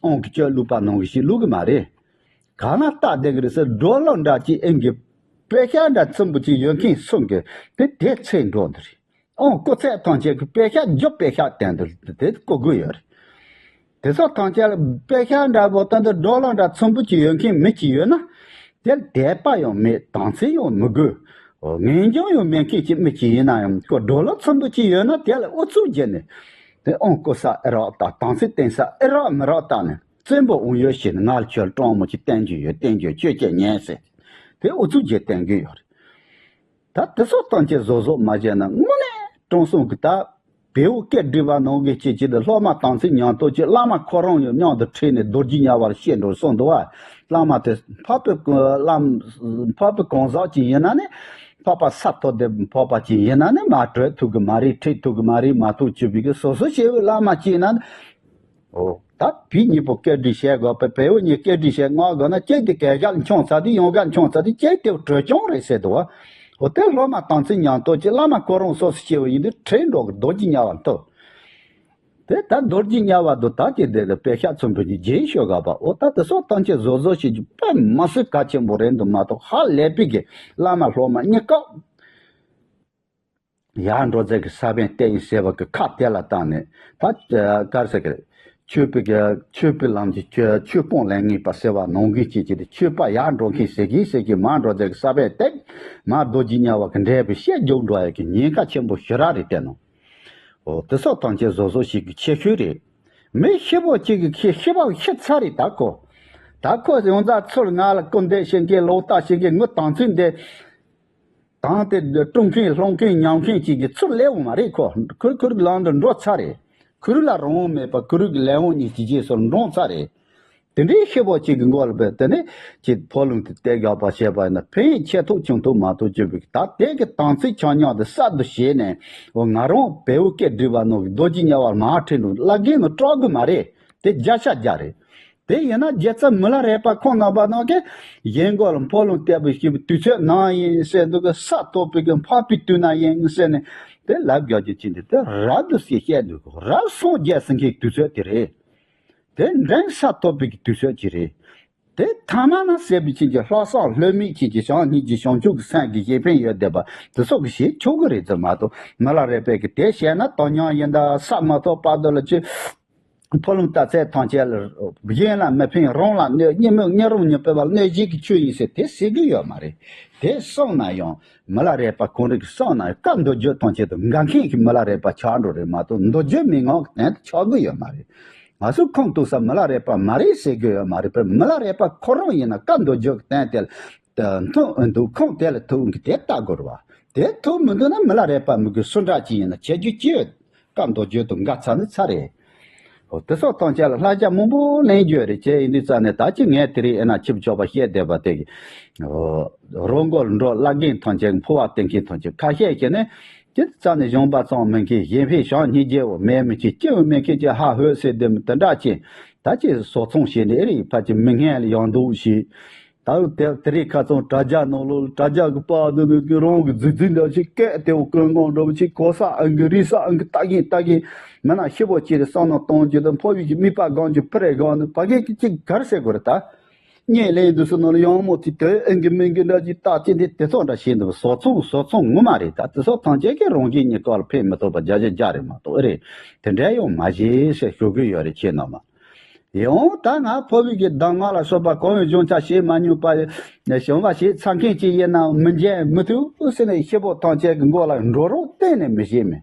དབང་གི་སྤྱོད་བླུག་པ་ནང་གི་ཞིག་བླུག་གི་མ་རེད། གང་ན་རྟགས་ལྡན་གི་རེད་ཟེར་སྒྲོ་ལོ་འདྲ་ཅིག་ཨེ་གི་དཔེ་ཤག་འདྲ་ཚིམ་པོ་ཅིག་ཡོད་མཁན་གསུམ་གི་དེ་དེ་ཚེ་འགྲོ་འདི་རེད། དབང་བསྐུར་ཚད་ཐམས་ཅད་ཀྱི་དཔེ་ཤག་རྒྱུ་དཔེ་ཤག་སྟེང་དུ་དེ་བསྐུར་དགོས་ཡོད་རེད། དེ་ཚོ་ཐམས་ཅད་ལ་དཔེ་ཤག་འདྲ་པོ་སྟེང་དུ་སྒྲོ་ལོ་འདྲ་ཚིམ་པོ་ཅིག་ཡོད་མཁན་མི་ཅིག་ཡོད་ན། དེར་དད་པ་ཡང་མེད། དམ་ཚིག་ཡང་མི་དགོས། ངེས་འབྱུང་ཡང་མེད་མཁན་གྱི་མི་ཅིག་ཡིན་ན་ཡང་ཁོ་སྒྲོ་ལོ་ཚིམ་པོ་ཅིག་ཡོད་ན་དེ་ལ་ཨུ་ཚུགས་བྱས་ནས། དེ་དབང་བསྐུར་ས་ཨེ་རག་ལྟ། དམ་ཚིག་བསྟེན་ས་ཨེ་རག་མི་རག་ལྟ་ནས་བཙན་པོ་འོང་ཡོད་ཞེས་ནས་ང་ལ་ཁྱོད་སྤྲང་མོ་ཅིག་བསྟན་རྒྱུ་ཡོད། བསྟན་རྒྱུ་ཁྱོད་ཀྱིས་ཉན་ཟེར། དེ་ཨུ་ཚུགས་བྱས་བསྟན་གི་ཡོད་རེད། ད་དེ་ཚོ་ཐམས་ཅད་བཟོ་བཟོ་མ་བྱས་ན་དངོས་གནས་དྲང་སྲོང་གི་ད་བེའུ་སྐད་སྒྲིག་པ་ནང་གི་ཅིག་ཅིག་ཏུ་སློབ་མ་དམ་ཚིག་ཉམས་རྟོགས་ཀྱི་བླ་མ་ཁོ་རང་ཡང་མཉམ་དུ་ཁྲིད་ནས་རྡོ་རྗེ་དམྱལ་བར་སྐྱེས་འགྲོ་གསུངས་འདུག་བ། བླ་མ་དེ་འཕགས་པའི་བླ་འཕགས་པའི་གང་ཟག་ཅིག་ཡིན་ན་ནི་འཕགས་པ་ས་ཐོབ་དེ་འཕགས་པ་ཅིག་ཡིན་ན་ནི་མ་གྲོལ་ཐུབ་གི་མ་རེད། ཁྲིད་ཐུབ་གི་མ་རེད། མ་ཐུབ་བཅུག་པའི་གི་སོ་སོ་སྐྱེ་བོའི་བླ་མ་ཅིག་ཡིན་ན་ནི། ཨོ། ད་བུ་གཉིས་པོ་སྐད་སྒྲིག་བྱེད་དགོས་པས་བེའུ་གཉིས་སྐད་སྒྲིག་བྱེད་ངག་དགོས་ན་གཅིག་དེ་གད་རྒྱག་མཆོང་ཚར་དུས་ཡང་གད་མཆོང་ཚར་དུས་གཅིག་དེ་གྲོལ་རྐྱང་རེད་ཟེར་འདུག་བ། ཨོ་དེ་སློབ་མ་དམ་ཚིག་ཉམས་རྟོགས་ཀྱི་བླ་མ་ཁོ་རང་སོ་སོ་སྐྱེ་བོ་ཡིན་དུས་ཁྲིད་འགྲོ་གི་རྡོ་རྗེ་དམྱལ་བ་འཐོབ། དེ་ད་རྡོ་རྗེ་དམྱལ་བ་དུ་ད་ཀྱི་དེ་དེ་དཔེ་ཤག་ཚོམ་བུ་གཉིས་རྗེས་ཤོད་དགོས་པ། ཨོ་ད་དེ་སོགས་ཐམས་ཅད་བཟོ་བཟོ་བྱེད་རྒྱུ་དཔེ་མ་སྲིད་གལ་ཆེན་པོ་རེད་འདུག་མ་གཏོགས་ཧ་ལས་པའི་གི་བླ་མ་སློབ་མ་གཉིས་ཀ་ཡར་འགྲོ་ཚད་ཀྱི་ས་བོན་བཏབ་ཡིན་ཟེར་བ་གི་ཁ་དེ་ལ་བཏང་ནས་ད་ག་རེ་ཟེར་གི་རེད། ཆོས་པའི་གི་ཆོས་པའི་ལམ་གྱི་ཆོས་ཆོས་སྤོང་ལེན་ངེས་པ་ཟེར་བ་ནང་གི་ཅིག་ཅིག་དེ་ཆོས་པ་ཡར་འགྲོ་མཁན་ཟེར་གི་ཟེར་གི་མར་འགྲོ་ཚད་ཀྱི་ས་བོན་བཏབ་མར་རྡོ་རྗེ་དམྱལ་བ་གི་འབྲས་བུ་བཤད་རྒྱུག་འགྲོ་ཡ་གི་ཉེན་ཁ་ཆེན་པོ་ཞེ་དྲག་རེད་བསྟན་ནོ། འོ་དེ་སོགས་ཐམས་ཅད་བཟོ་བཟོ་ཞིག་གི་ཆེ་ཤོས་རེད། མི་ཤི་བོ་གཅིག་གི་ཤི་ཤི་བ་ཤི་ཚར་རེད་ད་ཁོ། ད་ཁོ་ཡོང་ཙང་ཚུར་ང་ལ་སྐུར་འདེབས་བྱེད་མཁན་ལོག་ལྟ་བྱེད་མཁན་ངུ་དང་ཚིག་འདི། དང་དེ་དཀྲུག་མཁན་སློང་མཁན་ཉམས་མཁན་གཅིག་གིས་ཚུར་སླེབས་འོང་མ་རེད་ཁོ། ཁུར་ཁུར་ལམ་དུ་འགྲོ་ཚར་རེད། ཁུ་རུ་ལ་རང་དབང་མེད་པ་ཁུ་རུ་གི་ལས་དབང་གཉིས་ཀྱི་རྗེས་སུ་འབྲངས་ཚར་རེད། དེ་འདྲའི་ཤི་བོ་གཅིག་གི་མགོ་ལ་བབས་དེ་ནས་ཀྱི་ཕོ་ལུང་དེ་བལྟས་དགག་པ་བྱས་པ་ཡིན་ན་ཕན་ཡོན་ཆེ་ཐོག་ཆུང་ཐོག་མ་གཏོགས་བཅོས་པའི་ད་དེ་གི་དམ་ཚིག་ཆ་ཉག་དེ་གསར་དུ་བྱས་ནས་འོ་ང་རང་བལ་བོ་སྐད་སྒྲིག་པ་ནང་གི་རྡོ་རྗེ་དམྱལ་བར་མ་ཁྲིད་འགྲོ་བླ་རྒན་ནང་སྐྲག་གི་མ་རེད། དེ་བརྒྱ་ཆ་བརྒྱ་རེད། དེ་ཡིན་ན་རྒྱལ་ཚབ་མི་ལ་རས་པ་ཁོང་རྣམ་པ་ནང་གི་གཞན་མགོ་ལ་ཕོ་ལུང་བལྟས་པའི་ཞིབ་དུས་ཚོད་ནང་ཡིན་ཟེར་འདུག་གི་ས་ཐོབ་པའི་གི་འཕགས་པའི་དུས་ན་ཡིན་ཟེར་ནས་དེ་ལབ་རྒྱག་རྒྱུ་ཅི་འདི་དེ་རབ་ཏུ་ཞེས་བཤད་འདུག་གི་རབ་སངས་རྒྱས་ཟིན་མཁན་དུས་ཚོད་དེ་རེད། དེ་འདྲའི་ས་ཐོབ་པའི་གི་དུས་ཚོད་ཅིག་རེད། དེ་ཐ་མ་ན་ཟེར་བའི་ཕྱིན་གྱི་ལྷག་བསམ་ལྷོད་མེད་ཕྱིན་གྱི་བྱང་སྙིང་རྗེ་བྱང་ཆུབ་ཀྱི་སེམས་ཀྱི་གཞན་ཕན་ཡོད་བསྡད་པ་དེ་ཚོ་གི་ཞེས་ཆོག་གི་རེད་ཟེར་མ་གཏོགས་མི་ལ་རས་པས་ཀྱི་དེ་བཤད་ན་དོན་སྙིང་ཡིན་ད་ས་མ་ཐོབ་བར་དུ་ལ་ཅི། ཕོ་ལུང་ལྟ་ཚད་ཐམས་ཅད་ལ་གཞན་ལ་མི་ཕན་རང་ལ་གནོད་གཉིས་མོས་གཉིས་རུང་གཉིས་པོ་བ་གནོད་བྱེད་ཀྱི་ཆོས་ཡིན་ཟེར་དེ་ཟེར་གི་ཡོད་མ་རེད། དེ་སོང་ན་ཡང་མི་ལ་རས་པ་ཁོང་རིགས་སོང་ན་ཡང་བཀའ་མདོ་རྒྱུད་ཐམས་ཅད་དུ་འགལ་མཁན་གྱི་མི་ལ་རས་པ་ཆགས་འགྲོ་རེད་མ་གཏོགས་མདོ་རྒྱུད་མན་ངག་གི་སྟེང་དུ་ཆགས་གི་ཡོད་མ་རེད། ང་ཚོ་ཁུངས་གཏུགས་ས་མི་ལ་རས་པ་མ་རེད་ཟེར་གི་ཡོད་མ་རེད་པས་མི་ལ་རས་པ་ཁོ་རང་ཡིན་ན་བཀའ་མདོ་རྒྱུད་ཀྱི་སྟེང་དེ་ལ་མཐུན་འདུག་ཁུངས་དེ་ལ་ཐུག་གི་དེ་ལྟ་དགོས་རེད་བ། དེ་ཐུག་མི་འདུག་ན་མི་ལ་རས་པ་མི་དགོས་སུ་འདྲ་ཅིག་ཡིན་ན་བྱེད་རྒྱུ་ཅི་ཡོད། བཀའ་མདོ་རྒྱུད་དུ་འགལ་ཚར་ནི་ཚར་རེད། འོ་དེ་སོགས་ཐམས་ཅད་ལ་བསླབ་བྱ་མང་པོ་ལེན་རྒྱུ་རེད་ཅེས་ཡིན་དུས་ཙང་ནས་ད་ཅི་ངས་དེ་རིང་ཨེ་ན་ཆིབས་ཆོག་པ་བཤད་བསྡད་པ་དེ་གི་འོ་རོ་མགོ་ལ་འགྲོ་བླ་རྒན་ཐམས་ཅད་འཕོ་བ་བསྟེན་མཁན་ཐམས་ཅད་ཁ་ཤས་ཀྱིས་ནི་ཅི་ཙང་ནས་གཞོན་པ་ཙམ་མིན་མཁན་གཞན་ཕན་བྱང་སྙིང་རྗེ་བོ་མེད་མི་ཅི་སྐྱེ་བོ་མེད་མཁན་གྱི་ཧ་ཧོད་ཟེར་དེ་མི་དེ་འདྲ་ཅི་ད་ཅི་བཟོ་ཚོང་བྱས་ནས་ཨེ་རེད་ཕ་ཅི་མི་ངན་ལ་ཡང་འདུག་ཞེས། ད་རུང་དེ་དེ་རིང་ཁ་སང་དྲ་རྒྱ་ནང་ལོགས་དྲ་རྒྱ་གི་པར་འདི་ནི་རང་གི་རྫི་རྫི་འདྲ་ཞིག་སྐད་དེ་འོ་ཀུན་ངང་འདྲ་བོ་ཞིག་གོ་ས་ཨང་གི་རི་ས་ཨང་གི་ལྟ་གིན་ལྟ་གིན་མི་ན་ཤི་བོ་ཅི་རེད་བསམ་ན་གཏོང་རྒྱུ་དང་ཕོ་བའི་གི་མིག་པ་སྒང་གི་ཕི་རེ་སྒང་ནི་ཕ་གི་གི་ཅིག་གར་ཟེར་དགོས་རེད་ད། བརྙན་ལེན་འདུག་སུ་ནང་ལ་ཡང་མོ་ཅིག་དེ་ཨང་གི་མིང་གི་འདྲ་ཅིག་ལྟ་ཅི་འདི་དེ་ཚོ་འདྲ་བྱེད་འདུག་བཟོ་ཚོང་བཟོ་ཚོང་ངོ་མ་རེད་ད་དེ་ཚོ་ཐམས་ཅད་ཀྱི་རང་གི་ཉིད་སྐོར་ལ་ཕན་མི་ཐོགས་པ་བརྒྱ་ཆ་བརྒྱ་རེད་མ་གཏོགས་ཨེ་རེད་དེ་འདྲ་ཡང་མ་བྱེད་ཟེར་ཞུ་གི་ཡོད་རེད་ཁྱེད་རྣམས། ཡང་ད་ང་ཕོ་བའི་གི་གདམས་ངག་ལ་སོགས་པ་གང་ཡང་སྦྱོང་བྱ་བྱེད་མ་མྱོང་པ་ཞིང་བ་ཞིག་ཚ་མཁན་ཅིག་ཡིན་ན་མི་འཇལ་མི་ཐུབ་ཟེར་ནས་ཤི་བོ་ཐམས་ཅད་ཀྱི་མགོ་ལ་འགྲོ་རོགས་གཏན་ནས་མི་བྱེད་མེད།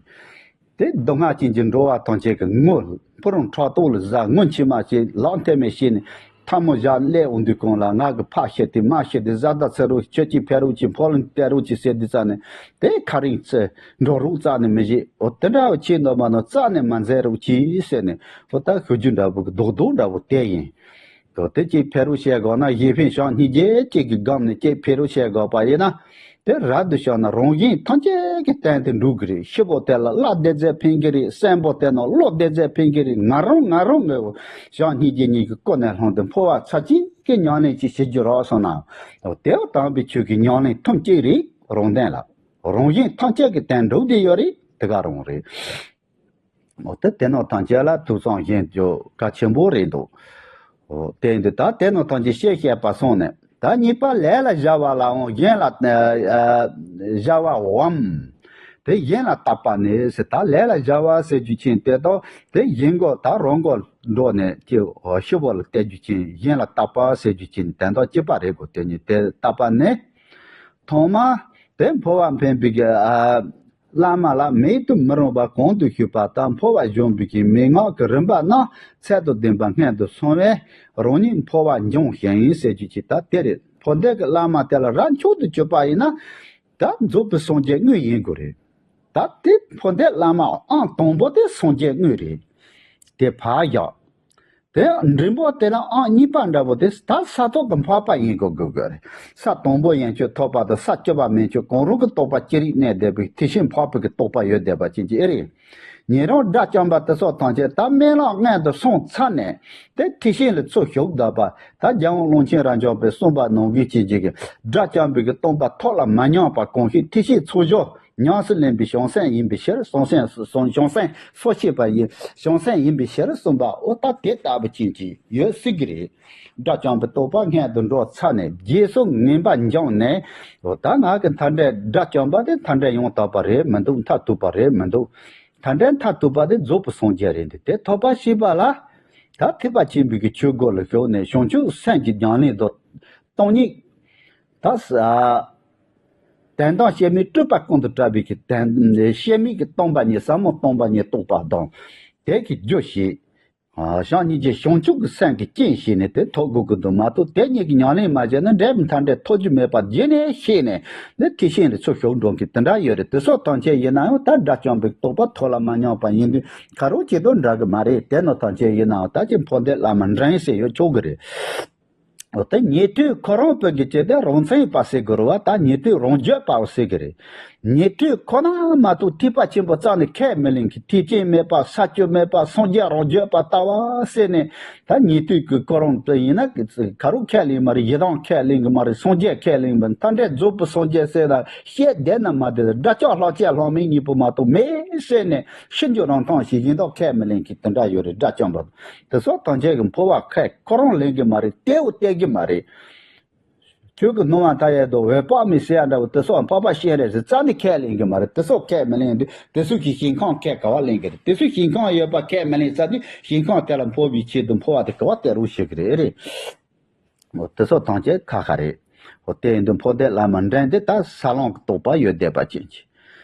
དེ་སྡུག་བསྔལ་ཅན་གྱི་འགྲོ་བ་ཐམས་ཅད་ཀྱི་ངོ་ཕུ་རུང་ཕྲག་དོག་ལ་ཟ་ངོ་མཆི་མ་ཞིག་ལག་མཐེ་མེད་བྱས་ནས་ཐལ་མོ་བཞག་སླེབས་འོང་དུས་གང་ལ་ང་གི་ཕ་ཤི་དེ་མ་ཤི་དེ་བཟའ་ཟླ་ཚེ་རོགས་ཁྱོད་ཀྱིས་ཕེ་རོགས་ཀྱིས་ཕོ་ལུང་བལྟས་རོགས་ཀྱིས་ཟེར་དུས་ཙ་ནས་དེ་ཁ་རིང་ཚེ་འགྲོ་རོགས་རྩ་ནས་མི་བྱེད། འོ་དེ་འདྲ་བ་ཁྱེད་རྣམ་པ་རྣམས་རྩ་ནས་མ་མཛད་རོགས་གྱིས་ཟེར་ནས་འོ་ད་ཞུ་རྒྱུ་འདྲ་བོ་གི་རྡོག་རྡོག་འདྲ་བོ་དེ་ཡིན། འོ་དེ་ཅིག་ཕེ་རུ་བཤད་དགོས་ན་གཞན་ཕན་བྱང་སྙིང་རྗེ་གཅིག་གི་སྒང་ནས་ཅིག་ཕེ་རུ་བཤད་དགོས་པ་ཡིན་ན་དེ་རབ་ཏུ་བྱུང་ན་རང་བཞིན་ཐམས་ཅད་ཀྱི་སྟེང་དུ་འགྲོ་གི་རེད། ཤི་བོ་དེ་ལ་བླ་བདེ་མཛད་ཕན་གྱི་རེད། གསོན་པོ་དེ་ན་བློ་བདེ་མཛད་ཕན་གྱི་རེད། ང་རང་ང་རང་ངོ་བོ་བྱང་སྙིང་རྗེ་གཉིས་ཀྱི་སྐུ་ནས་ལྷུང་སྟེ་འཕོ་བ་ཚར་གཅིག་གི་ཉམས་ལེན་ཅིག་བྱེད་རྒྱུ་རག་སོང་ན་དེ་བ་དམ་པའི་ཆོས་ཀྱི་ཉམས་ལེན་ཐུམ་གཅིག་རེད། རང་དོན་ལ། རང་བཞིན་ཐམས་ཅད་ཀྱི་སྟེང་འགྲོ་བསྡད་ཡོད་རེད། དེ་ག་རང་རེད། འོ་དེ་དེ་ནང་ཐམས་ཅད་ལ་ཐུགས་བསམ་བཞེས་རྒྱུ་གལ་ཆེན་པོ་རེད་འདུག་འོ་དེ་འདི་ད་དེ་ནང་ཐམས་ཅད་བཤད་བཤད་པ་སོང་ནས་ད་གཉིས་པ་ལས་ལ་བྱ་བ་ལའང་གཞན་ལ་ཨ་ཨ་བྱ་བའམ། དེ་གཞན་ལ་བརྟག་པ་ནི་ཟེར་ད་ལས་ལ་བྱ་བ་ཟེར་རྒྱུ་ཅན་དེ་དག་དེ་གཞན་མགོ་ད་རང་མགོ་འགྲོ་ནས་ཀྱི་ཤི་བོ་ལ་བལྟ་རྒྱུ་ཅན་གཞན་ལ་བརྟག་པ་ཟེར་རྒྱུ་ཅན་དེ་དག་གཅིག་པ་རེད་གོ་དེ་ཉིད་དེ་བརྟག་པ་ནི། ཐོག་མ་དེ་འཕོ་བ་འཕེན་པའི་གི་ཨ་བླ་མ་ལ་མེད་དུ་མི་རུང་བ་གོང་དུ་ཞུས་པ་ལྟར་འཕོ་བ་སྦྱོང་བའི་གི་མན་ངག་གི་རིམ་པ་རྣམས་ཚད་དང་ལྡན་པ་སྔོན་དུ་སོང་བས་རང་ཉིད་འཕོ་བ་འབྱོངས་ཤིང་ཟེར་རྒྱུ་ཅིག་ད་དེ་རེད། འཕོ་འདོད་ཀྱི་བླ་མ་དེ་ལ་རབ་མཆོག་ཏུ་གྱུར་པ་ཡིན་ན་ད་རྫོགས་པའི་སངས་རྒྱས་དངོས་ཡིན་དགོས་རེད། ད་དེ་འཕོ་འདོད་བླ་མ་ཨང་དང་པོ་དེ་སངས་རྒྱས་དངོས་རེད། དེ་ཕར་བཞག་དེ་འབྲིང་པོ་དེ་ལ་ཨང་གཉིས་པ་འདྲ་པོ་དེ་ད་ས་ཐོབ་ཀྱི་འཕགས་པ་ཡིན་དགོས་དགོས་དགོས་རེད། ས་དང་པོ་ཡན་ཆད་ཐོབ་པ་དང་ས་བཅུ་པ་མན་ཆད་གང་རུང་གི་རྟོགས་པ་ཅི་རིགས་གནས་བསྡད་པའི་ཐེག་ཆེན་འཕགས་པའི་གི་རྟོགས་པ་ཡོད་བསྡད་པ་ཅན་གྱི་ཨེ་རེད། ཉན་རང་དགྲ་བཅོམ་པ་དེ་སོགས་ཐམས་ཅད་ད་དམན་ལམ་སྔོན་དུ་སོང་ཚར་ནས་དེ་ཐེག་ཆེན་ལ་ཚུར་ཞུགས་བསྡད་པ་ད་རྒྱལ་དབང་ཀློང་ཆེན་རབ་འབྱམས་པས་གསུངས་པ་ནང་བཞིན་བྱེད་ཀྱི་གི་དགྲ་བཅོམ་པའི་གི་སྟོན་པ་ཐོབ་ལ་མ་མྱོང་པ་གང་ཞིག་ཐེག་ཆེན་ཚུལ་བཞག་ཉམས་སུ་ལེན་པའི་བྱང་སེམས་ཡིན་པའི་ཕྱིར་བྱང་སེམས་སུ་བྱང་སེམས་སུ་ཤེས་པ་ཡིན་བྱང་སེམས་ཡིན་པའི་ཕྱིར་གསུངས་པ་འོ་ད་དེ་ལྟ་བུ་ཅན་གྱི་ཡོད་སྲིད་ཀྱི་རེད། དགྲ་བཅོམ་པའི་རྟོགས་པ་སྔོན་དུ་འགྲོ་ཚར་ནས་རྗེས་སུ་ངེས་པ་འབྱུང་ནས་འོ་ད་ང་གི་མཐའ་འབྲས་དགྲ་བཅོམ་པ་དེ་མཐའ་འབྲས་ཡང་དག་པ་རེད་མི་འདུག་མཐར་ཐུག་པ་རེད་མི་འདུག་མཐའ་འབྲས་མཐར་ཐུག་པ་དེ་རྫོགས་པའི་སངས་རྒྱས་རེད་འདི་དེ་ཐོབ་པ་ཤེས་པ་ལ་ད་ཐེག་པ་ཆེན་པོའི་གི་ཆོས་སྒོ་ལ་ཞུགས་ནས་བྱང་ཆུབ་སེམས་ཀྱི་ཉམས་ལེན་དུ་སྟོང་ཉིད། ད་ས། དོན་དམ་དཔྱད་མེད་སྤྲོས་པ་ཀུན་ཏུ་བྲལ་བའི་གི་དོན་དཔྱད་མེད་ཀྱི་སྟོང་པ་ཉིད་ཟབ་མོ་སྟོང་པ་ཉིད་རྟོགས་པ་དང་། དེ་གི་རྒྱུ་ཞེས། ཨ། བྱམས་སྙིང་རྗེ་བྱང་ཆུབ་ཀྱི་སེམས་ཀྱི་རྐྱེན་བྱས་ནས་དེ་ཐོབ་དགོས་ཀྱི་འདུག་མ་གཏོགས་དེ་གཉིས་ཀྱི་ཉམས་ལེན་མ་བྱས་ན་འབྲས་བུ་མཐའ་འབྲས་ཐོབ་རྒྱུ་མེད་པ་རྗེས་ནས་ཤེས་ནས་ནི་ཐེག་ཆེན་ལ་ཚུར་ཞུགས་འགྲོ་མཁན་དེ་འདྲ་ཡོད་རེད། དེ་སོགས་ཐམས་ཅད་ཡིན་ན་ཡང་ད་དགྲ་བཅོམ་པའི་རྟོགས་པ་ཐོབ་ལ་མ་མྱོང་བ་ཡིན་དུས་ཁ་རོག་ཅིག་ཏུ་འདྲ་གི་མ་རེད། དེ་ནི་ཐམས་ཅད་ཡིན་ནའང་ད་ཅི་འཕོ་འདོད་བླ་མ་འདྲེན་ཟེར་ཡོད་ཆོག་གི་རེད། འོ་དེ་ཉན་ཐོས་ཁོ་རང་བོད་ཀྱི་སྤྱི་དེ་རང་མཚན་པ་ཟེར་དགོས་རེད་བ། ད་ཉན་ཐོས་རང་རྒྱུད་པའོ་ཟེར་གི་རེད། ཉན་ཐོས་ཁོ་ན་མ་གཏོགས་ཐེག་པ་ཆེན་པོ་རྩ་ནས་ཁས་མི་ལེན་གི། ཐེག་ཆེན་མེད་པ་ས་བཅུ་མེད་པ་སངས་རྒྱས་རང་རྒྱུད་པ་ལྟ་བ་ཟེར་ནས་ད་ཉན་ཐོས་ཀྱི་ཁོ་རང་དེ་ཡིན་ན་ཁ་རོག་ཁས་ལེན་མ་རེད། ཡི་དམ་ཁས་ལེན་གི་མ་རེད། སངས་རྒྱས་ཁས་ལེན་པ་མཐའ་འབྲས་རྫོགས་པའི་སངས་རྒྱས་ཟེར་ན་བཤད་བསྡད་ན་མ་བསྡད། དགྲ་ལྕགས་ལྷག་བཅས་ལྷག་མེད་གཉིས་པོ་མ་གཏོགས་མེད་ཟེར་ནས་ཤི་འགྱུར་རང་ཐང་ཞིག་ཡིན་མདོག་ཁས་མི་ལེན་གི་དེ་འདྲ་ཡོད་རེད། དགྲ་བཅོམ་པ། དེ་སོགས་ཐམས་ཅད་ཀྱི་འཕོ་བ་ཁས་ཁོ་རང་ལེན་གི་མ་རེད། སྟེའུ་སྟེར་གི་མ་རེད། ཁྱོད་ཀྱི་སྣང་བ་མཐའ་ཡས་དང་འོད་དཔག་མེད་ཟེར་ཡ་འདྲ་བོ་དེ་སོགས་འཕགས་པ་སྤྱན་རས་གཟིགས་རྩ་ནས་ཁས་ལེན་གི་མ་རེད། དེ་སོགས་ཁས་མི་ལེན་དུས་དེ་ཚོ་གི་ཞིང་ཁམས་ཁས་ག་བ་ལེན་གི་རེད། དེ་ཚོ་ཞིང་ཁམས་ཡོད་པ་ཁས་མི་ལེན་ས་དུས་ཞིང་ཁམས་དེ་ལ་འཕོ་བའི་ཆེད་དུ་འཕོ་བ་དེ་ག་བ་སྟེར་རོགས་བྱེད་གི་རེད། རེད། འོ་དེ་སོགས་ཐམས་ཅད་ཁ་ཁ་རེད། འོ་དེ་ཡིན་དུས་འཕོ་འདོད་བླ་མ་འདྲེན་དེ་ད་ས་ལམ་གྱི་རྟོགས་པ་ཡོད་བསྡད་པ་ཅན་གྱི།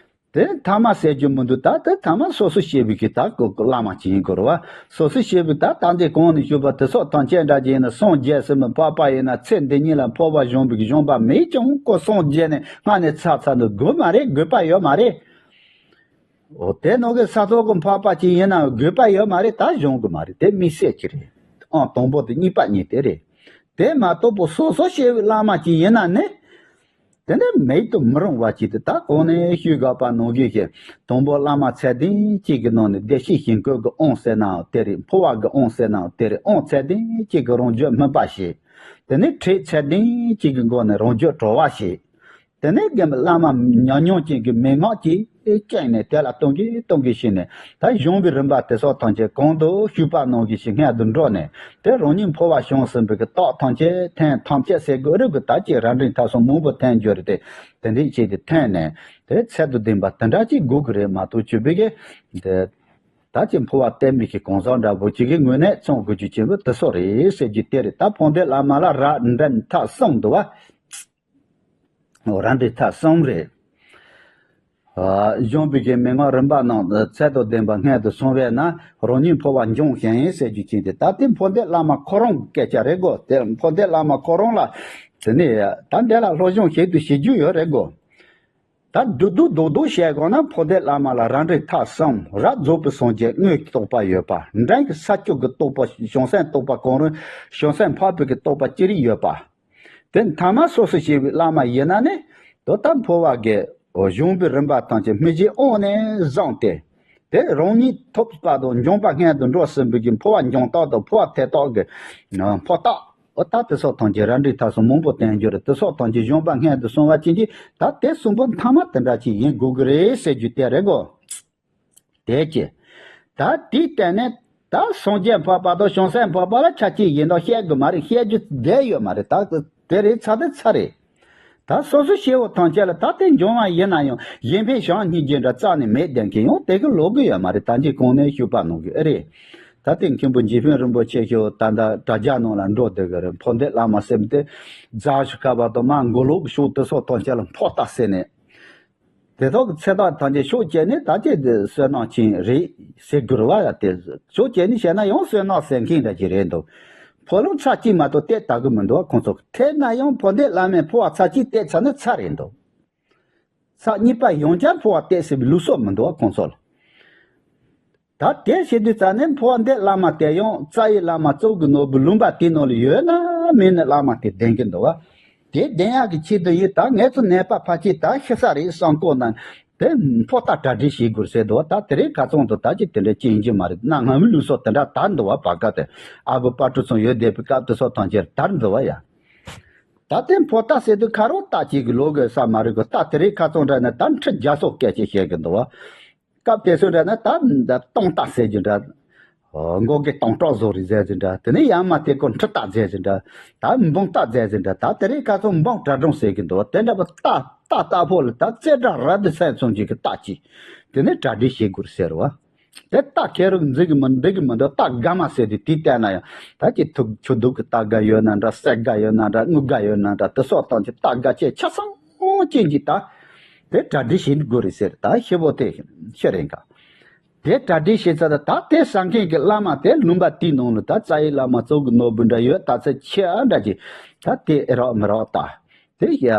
དེ་ཐ་མ་ཟེར་རྒྱུ་མི་འདུག་ད་དེ་ཐ་མ་སོ་སོ་སྐྱེ་བོའི་གི་ད་གོ་བླ་མ་ཅིག་ཡིན་དགོས་རེད་བ། སོ་སོ་སྐྱེ་བོའི་ད་ད་འདི་གོང་ནས་ཞུས་པ་དེ་སོགས་ཐམས་ཅད་འདྲ་ཅིག་ཡིན་ན་སངས་རྒྱས་ཟེར་མི་འཕགས་པ་ཡིན་ན་ཚེ་འདི་ཉིད་ལ་འཕོ་བ་གཞོམ་པའི་གཞོམ་པ་མེད་ཀྱང་ཁོ་སངས་རྒྱས་ནས་སྔ་ནས་ཚར་ཚར་འདུག་དགོས་མ་རེད། དགོས་པ་ཡོད་མ་རེད། འོ་དེ་ནང་གི་ས་ཐོག་གི་འཕགས་པ་ཅིག་ཡིན་ན་དགོས་པ་ཡོད་མ་རེད། ད་གཞོམ་གི་མ་རེད། དེ་དམིགས་བསལ་གྱི་རེད། ཨང་དང་པོ་དེ་གཉིས་པ་གཉིས་དེ་རེད། དེ་མ་གཏོགས་པོ་སོ་སོ་སྐྱེ་བོའི་བླ་མ་ཅིག་ཡིན་ན་ནི། དེ་ནི་མེད་དུ་མི་རུང་བ་ཅིག་དེ་ད་གོང་ནས་ཞུས་དགོས་པ་ནང་བཞིན་ཞིག་དང་པོ་བླ་མ་ཚད་ལྡན་གཅིག་གི་ནང་ནས་བདེ་གཤེགས་ཞིང་བཀོད་ཀྱི་དབང་ཟེར་ནའང་དེ་རེད། འཕོ་བ་གི་དབང་ཟེར་ནའང་དེ་རེད། དབང་ཚད་ལྡན་གཅིག་གི་རང་རྒྱུད་སྨིན་པ་ཞིག་དེ་ནས་ཁྲིད་ཚད་ལྡན་གཅིག་གི་སྒོ་ནས་རང་རྒྱུད་གྲོལ་བ་ཞིག་དེ་ནས་རྒན་པ་བླ་མ་ཉམས་མྱོང་ཅན་གྱི་མན་ངག་ཅིག་བསྐྱངས་ནས་དེ་ལ་གཏོང་གིན་གཏོང་གིན་ཕྱིན་ནས་ད་གཞུང་གི་རིམ་པ་དེ་སོགས་ཐམས་ཅད་གོང་དུ་ཞུས་པ་ནང་བཞིན་ཞིག་སྔོན་དུ་འགྲོ་ནས་དེ་རང་ཉིད་འཕོ་བ་བྱུང་ཟིན་པའི་གི་རྟགས་ཐམས་ཅད་ཐོན། ཐམས་ཅད་ཟེར་དགོས་རེད་གི། ད་ཅིག་རབ་འབྲིང་ཐ་གསུམ་མང་པོ་ཐོན་རྒྱུ་རེད་དེ། དེ་འདྲའི་ཆེད་དུ་ཐོན་ནས་དེ་ཚད་དང་ལྡན་པ་དེ་འདྲ་ཅིག་དགོས་གི་རེད་མ་གཏོགས་ཅི་བས་གི་དེ། ད་ཅི་འཕོ་བ་བསྟན་པའི་གི་གང་ཟག་འདྲ་པོ་ཅིག་གི་ངོས་ནས་བཙོང་དགོས་རྒྱུ་ཆེན་པོ་དེ་སོགས་རེད་ཟེར་རྒྱུ་དེ་རེད། ད་འཕོ་འདོད་བླ་མ་ལ་རབ་འབྲིང་ཐ་གསུམ་འདུག་བ། རབ་འབྲིང་ཐ་གསུམ་རེད། ཨ། གཞུང་པའི་གི་མན་ངག་རིམ་པ་ནང་ཚད་དང་ལྡན་པ་སྔོན་དུ་སོང་བས་ན་རང་ཉིད་འཕོ་བ་འབྱུང་ཞིང་ཟེར་རྒྱུ་ཅན་དེ་ད་དེ་འཕོ་འདོད་བླ་མ་ཁོ་རང་གི་སྐད་ཆ་རེད་གོ། དེ་འཕོ་འདོད་བླ་མ་ཁོ་རང་ལ་དེ་ནས་ད་འདི་ལ་སློབ་སྦྱོང་ཞིབ་ཏུ་བྱེད་རྒྱུ་ཡོད་རེད་གོ། ད་སྡུག་སྡུག་སྡུག་སྡུག་བཤད་དགོས་ན་འཕོ་འདོད་བླ་མ་ལ་རབ་འབྲིང་ཐ་གསུམ། རབ་རྫོགས་པའི་སངས་རྒྱས་དངོས་ཀྱི་རྟོགས་པ་ཡོད་པ། འབྲིང་གི་ས་བཅུ་གི་རྟོགས་པ་བྱང་སེམས་རྟོགས་པ་གང་རུང་། བྱང་སེམས་འཕགས་པའི་གི་རྟོགས་པ་ཅི་རིགས་ཡོད་པ། དེ་མཐའ་མ་སོ་སོ་སྐྱེ་བོའི་བླ་མ་ཡིན་ན་ནི་དོ་ད་འཕོ་བ་གི་གཞུང་པའི་རིམ་པ་ཐམས་ཅད་སྨིན་བྱེད་དབང་ནས་བཟུང་སྟེ། དེ་རང་ཉིད་ཐོབ་པ་དང་འབྱོངས་པ་སྔོན་དུ་འགྲོ་ཟིན་པའི་གི་འཕོ་བ་འབྱོངས་རྟགས་དང་འཕོ་བ་ཐེབས་རྟགས་ཀྱི་འཕོ་རྟགས། འོ་ད་དེ་སོགས་ཐམས་ཅད་རབ་འབྲིང་ཐ་གསུམ་མང་པོ་བསྟན་རྒྱུ་རེད། དེ་སོགས་ཐམས་ཅད་གཞུང་པ་སྔོན་དུ་སོང་བ་ཅན་གྱིས་ད་དེ་གསུམ་པོ་མཐའ་མ་དེ་འདྲ་ཅིག་ཡིན་དགོས་ཀྱི་རེད་ཟེར་རྒྱུ་དེ་རེད་གོ། དེ་ཅི། ད་དེའི་སྟེང་ནས་ད་སངས་རྒྱས་འཕགས་པ་དང་བྱང་སེམས་འཕགས་པ་ལ་ཆ་གཅིག་ཡིན་མདོག་བཤད་དགོས་མ་རེད། བཤད་རྒྱུ་བསྡད་ཡོད་མ་རེད། ད་དེ་རེད་ཚར་དེ་ཚར་རེད། ད་སོ་སོ་སྐྱེ་བོ་ཐམས་ཅད་ལ་ད་དེ་འབྱུང་བ་ཡིན་ན་ཡང་གཞན་ཕན་བྱམས་སྙིང་རྗེ་འདྲ་རྩ་ནས་མེད་བསྡད་མཁན་ཡང་དེ་གི་ལོག་གི་ཡོད་མ་རེད། ད་འདི་གོང་ནས་ཞུས་པ་ནང་གི་ཨེ་རེད། ད་དེ་མཁན་པོ་འཇིགས་དཔོན་རིན་པོ་ཆེ་ཞུ་ད་ལྟ་དྲ་རྒྱ་ནང་ལ་འགྲོ་བསྡད་གི་རེད། འཕོ་འདོད་བླ་མ་སེམས་དེ་རྫ་ཤུ་ཁ་བ་དང་མ་མགོ་ལོག་གི་ཕྱོགས་དེ་སོགས་ཐམས་ཅད་ལ་འཕོ་རྟགས་ཟེར་ནས། དེ་དག་གི་ཚེ་ཐག་ཐམས་ཅད་ཕྱོགས་གཅིག་ནས་ད་ཅི་དེ་བསོད་ནམས་ཅན་རེད་ཟེར་དགོས་རེད་བ། ཡ་དེ་ཕྱོགས་གཅིག་ནས་བཤད་ན་ཡང་བསོད་ནམས་ཟེར་མཁན་འདྲ་ཅིག་རེད་འདུག་འཕོ་ལུང་ཚར་གཅིག་མ་གཏོགས་དེ་ལྟ་གི་མི་འདུག་བ། ཁོང་ཚོ་ཐེབས་ན་ཡང་འཕོ་འདོད་བླ་མས་འཕོ་བ་ཚར་གཅིག་བལྟས་ཚར་ན་ཚར་རེད་འདུག་ཚར་གཉིས་པ་ཡང་བསྐྱར་འཕོ་བ་བལྟས་ཟེར་བའི་ལུགས་སྲོལ་མི་འདུག་བ་ཁོང་ཚོ་ལ། ད་དེ་བྱེད་དུས་ཙ་ནས་འཕོ་བ་འདོད་བླ་མ་དེ་ཡང་རྩ་བའི་བླ་མ་གཙུག་གི་ནོར་བུ་ལུང་པ་དེའི་ནང་ལ་ཡོད་ན་མེད་ན་བླ་མ་དེ་བདེན་གི་འདུག་བ། དེ་བདེན་ཡག་གི་ཆེད་དུ་ཡིན། ད་ངེད་ཚོ་ནད་པ་ཕལ་ཆེར་ད་ཤི་ས་རེད་བསམ་གོ་ན་དེ་འཕོ་རྟགས་གྲ་སྒྲིག་བྱེད་དགོས་ཟེར་འདུག་བ། ད་དེ་རིང་ཁ་སང་དུ་ད་ཅི་དེ་འདྲ་ཅི་ཡིན་གྱི་མ་རེད། གནའ་སྔ་མོའི་ལུགས་སྲོལ་དེ་འདྲ་དར་འདུག་བ། བར་སྐབས་དེ་ཨ་བུ་དཔལ་སྤྲུལ་ཚང་ཡོད་བསྡད་པའི་སྐབས་དེ་སོགས་ཐམས་ཅད་དར་འདུག་བ་ཡ། ད་དེ་འཕོ་རྟགས་ཟེར་དུས་ཁ་རོག་རྟགས་གཅིག་གི་ལོག་གི་ས་མ་རེད་གི། ད་དེ་རིང་ཁ་སང་འདྲ་ན་ད་ཁྲི་བརྒྱ་སོགས་སྐད་ཆ་བཤད་གི་འདུག་བ། སྐབས་དེ་ཚོ་འདྲ་ན་ད་ད་སྟོང་རྟགས་ཟེར་གྱི་འདྲ། མགོ་གི་སྟོང་ཕྲག་བཟོ་རིགས་ཟེར་གྱི་འདྲ། དེ་ནས་ཡང་མ་དེ་ཀོ་ཁྲི་རྟགས་ཟེར་གྱི་འདྲ། ད་འབུམ་རྟགས་ཟེར་གྱི་འདྲ། ད་དེ་རིང་ཁ་སང་འབུམ་གྲྭ་སྒྲུང་ཟེར་གྱི་འདུག་དེ་འདྲ་པོ་རྟགས་རྟགས་རྟགས་ཕོ་ལ་ད་རྩེ་གྲ་ར་དུ་སེམས་སོང་གྱི་གི་རྟགས་ཀྱིས་དེ་ནས་གྲ་སྒྲིག་བྱེད་དགོས་ཟེར་བ། དེ་རྟགས་ཁེ་རུ་འཛིན་གི་མི་འགྲིག་གི་མི་འདུག་རྟགས་དགའ་མ་ཟེར་དུས་དེ་བལྟས་ན་ཡང་ད་ཀྱི་ཐུག་ཆུ་དུག་གི་རྟགས་དགའ་ཡོད་ན་འདྲ། གསེར་དགའ་ཡོད་ན་འདྲ། དངུལ་དགའ་ཡོད་ན་འདྲ། དེ་སོགས་དང་གྱི་རྟགས་དགའ་ཆེ་ཆ་ཚང་ཅན་གྱི་ད་དེ་གྲ་སྒྲིག་བྱེད་དགོས་རེད་ཟེར། ད་ཤི་བོ་དེ་ཤི་རེད་ག་དེ་གྲ་སྒྲིག་བྱེད་ཚར། ད་དེ་ཟ་མཁན་གྱི་བླ་མ་དེ་ལུང་པ་དེའི་ནང་ལ་ད་རྩ་བའི་བླ་མ་གཙོ་གི་ནོར་བུ་འདྲ་ཡོད། ད་ཚེ་ཆེ་ཨ་འདྲ་ཅིག་ད་དེ་ཨེ་རག་མི་རག་ད་དེ་ཡ་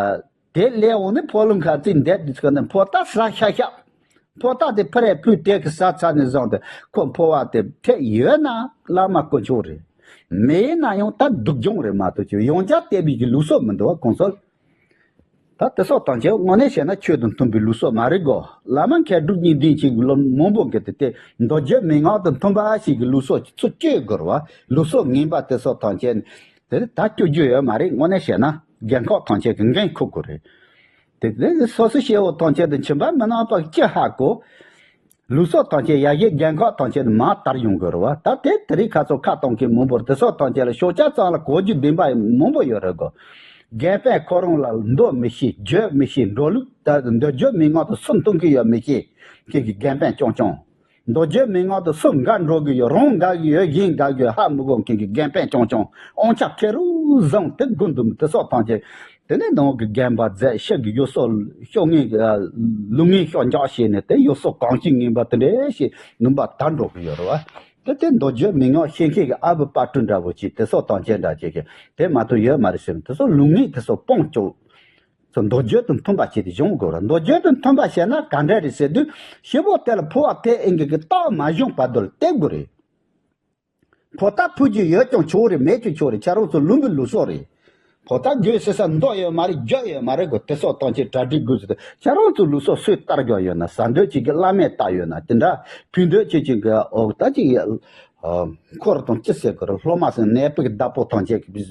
དེ་ལས་འོང་ནས་ཕོ་ལུང་ཁ་རྩིས་འདེབས་དུས་ཚོད་ནས་ཕོ་ད་ཟ་ཤ་ཤ། ཕོ་ད་དེ་ཕ་རས་ཕུད་དེ་གི་ཟ་ཚར་ནས་བཟུང་སྟེ་ཁོ་ཕོ་བ་དེ་ཐད་ཡོད་ན་བླ་མ་དཀོན་མཆོག་རེད། མེད་ན་ཡང་ད་སྡུག་སྦྱོང་རེད་མ་གཏོགས་ཅི་ཡང་བསྐྱར་བལྟས་པའི་གི་ལུགས་སྲོལ་མི་འདུག་བ་གོང་ཚོལ། ད་དེ་སོགས་དང་བཅས་དངོས་གནས་བཤད་ན་ཆོས་དང་མཐུན་པའི་ལུགས་སྲོལ་མ་རེད་གོ། བླ་མ་མཁས་གྲུབ་གཉིས་ལྡན་ཅིག་ལོ་མང་པོ་གི་དེ་དེ་མདོ་རྒྱུད་མན་ངག་དང་མཐུན་པ་ཞིག་གི་ལུགས་སྲོལ་ཚུར་བསྐྱོད་དགོས་རེད་བ། ལུགས་སྲོལ་ངན་པ་དེ་སོགས་དང་བཅས་དེ་ད་བསྐྱོད་རྒྱུ་ཡོད་མ་རེད། དངོས་གནས་བཤད་ན་རྒན་ཁག་དང་བཅས་ཀྱི་འགན་འཁུར་དགོས་རེད། དེ་དེ་སོ་སོ་སྐྱེ་བོ་དང་བཅས་དང་ཁྱིམ་པ་མི་ནག་པ་ཅི་ཧ་གོ། ལུགས་སྲོལ་དང་བཅས་ཡ་གཞི་རྒན་ཁག་དང་བཅས་མ་དར་ཡོང་དགོས་རེད་བ། ད་དེ་དེ་རིང་ཁ་ཚོ་ཁ་གཏོང་མཁན་མང་པོར་དེ་སོགས་དང་བཅས་ལ་ཤོག་ཆ་ཙམ་ལ་གོ་རྒྱུ་བདེན་པ་མང་པོ་ཡོད་རེད་གོ། རྒན་པས་ཁོ་རང་ལ་མདོ་མི་ཤེས། རྒྱུད་མི་ཤེས། འགྲོ་ལུགས་ད་མདོ་རྒྱུད་མན་ངག་དང་སུ་མཐུན་གི་ཡོད་མི་ཤེས་མཁན་གྱི་རྒན་པས་རྐྱང་རྐྱང་། མདོ་རྒྱུད་མན་ངག་དང་སུ་འགལ་འགྲོ་གི་ཡོད། རང་འགལ་གི་ཡོད། གཞན་འགལ་གི་ཡོད། ཧ་མི་གོ་མཁན་གྱི་རྒན་པས་རྐྱང་རྐྱང་། དབང་ཆ་ཁེར་རོ་བཟུང་དེ་དགོས་འདུག་དེ་སོགས་དང་བཅས་དེ་ནས་ནང་གི་རྒན་པ་མཛད། ཕྱི་གི་ཡུལ་སྲོལ་ཤོག་ངན་ལུགས་ངན་ཤོག་འཇགས་བྱས་ནས་དེ་ཡུལ་སྲོལ་གང་ཅི་ངན་པ་དེ་འདྲ་ཞིག་ལུང་པ་དར་འགྲོ་གི་ཡོད་རེད་བ། དེ་དེ་མདོ་རྒྱུད་མན་ངག་ཤེས་མཁན་གྱི་ཨ་བུ་པ་སྤྲུལ་འདྲ་བོ་ཅིག་དེ་སོགས་དང་བཅས་འདྲ་ཅིག་གི་དེ་མ་གཏོགས་ཡོད་མ་རེད་ཟེར། དེ་སོགས་ལུགས་ངན་དེ་སོགས་སྤོང་བཅུག་སོ་མདོ་རྒྱུད་དང་མཐུན་པ་བྱས་ཏེ་སྦྱོང་དགོས་རེད། མདོ་རྒྱུད་དང་མཐུན་པ་བྱས་ན་ག་འདྲ་རེད་ཟེར་དུས་ཤི་བོ་དེ་ལ་ཕོ་བ་དེ་ཨེ་འགའ་གི་རྟགས་མ་བྱུང་བར་དུ་ལ་བལྟ་དགོས་རེད། ཕོ་རྟགས་ཕུལ་རྒྱུ་ཡོད་ཀྱང་ཆོག་རེད། མེད་ཀྱང་ཆོག་རེད། ཁྱེད་རང་ཚོ་ལུང་པའི་ལུགས་སྲོལ་རེད། ཕོ་རྟགས་རྒྱུ་ཟེར་ས་མདོ་ཡོད་མ་རེད། རྒྱུད་ཡོད་མ་རེད་གོ། དེ་སོགས་དང་བཅས་གྲ་སྒྲིག་དགོས་ཟེར་ཏེ་ཁྱེད་རང་ཚོ་ལུགས་སྲོལ་སུས་བསྟར་རྒྱུ་ཡོད་ན། ཟ་འདོད་ཅིག་གི་བླ་མས་བཏགས་ཡོད་ན་དེ་འདྲ། ཕུལ་འདོད་ཅིག་ཅིག་གི་འོག་ད་ཅིག་ཡ་འཁོར་དང་ཅི་ཟེར་དགོས་རེད། སློབ་མ་ཟེར་ནད་པའི་གི་བདག་པོ་དང་བཅས་ཀྱི་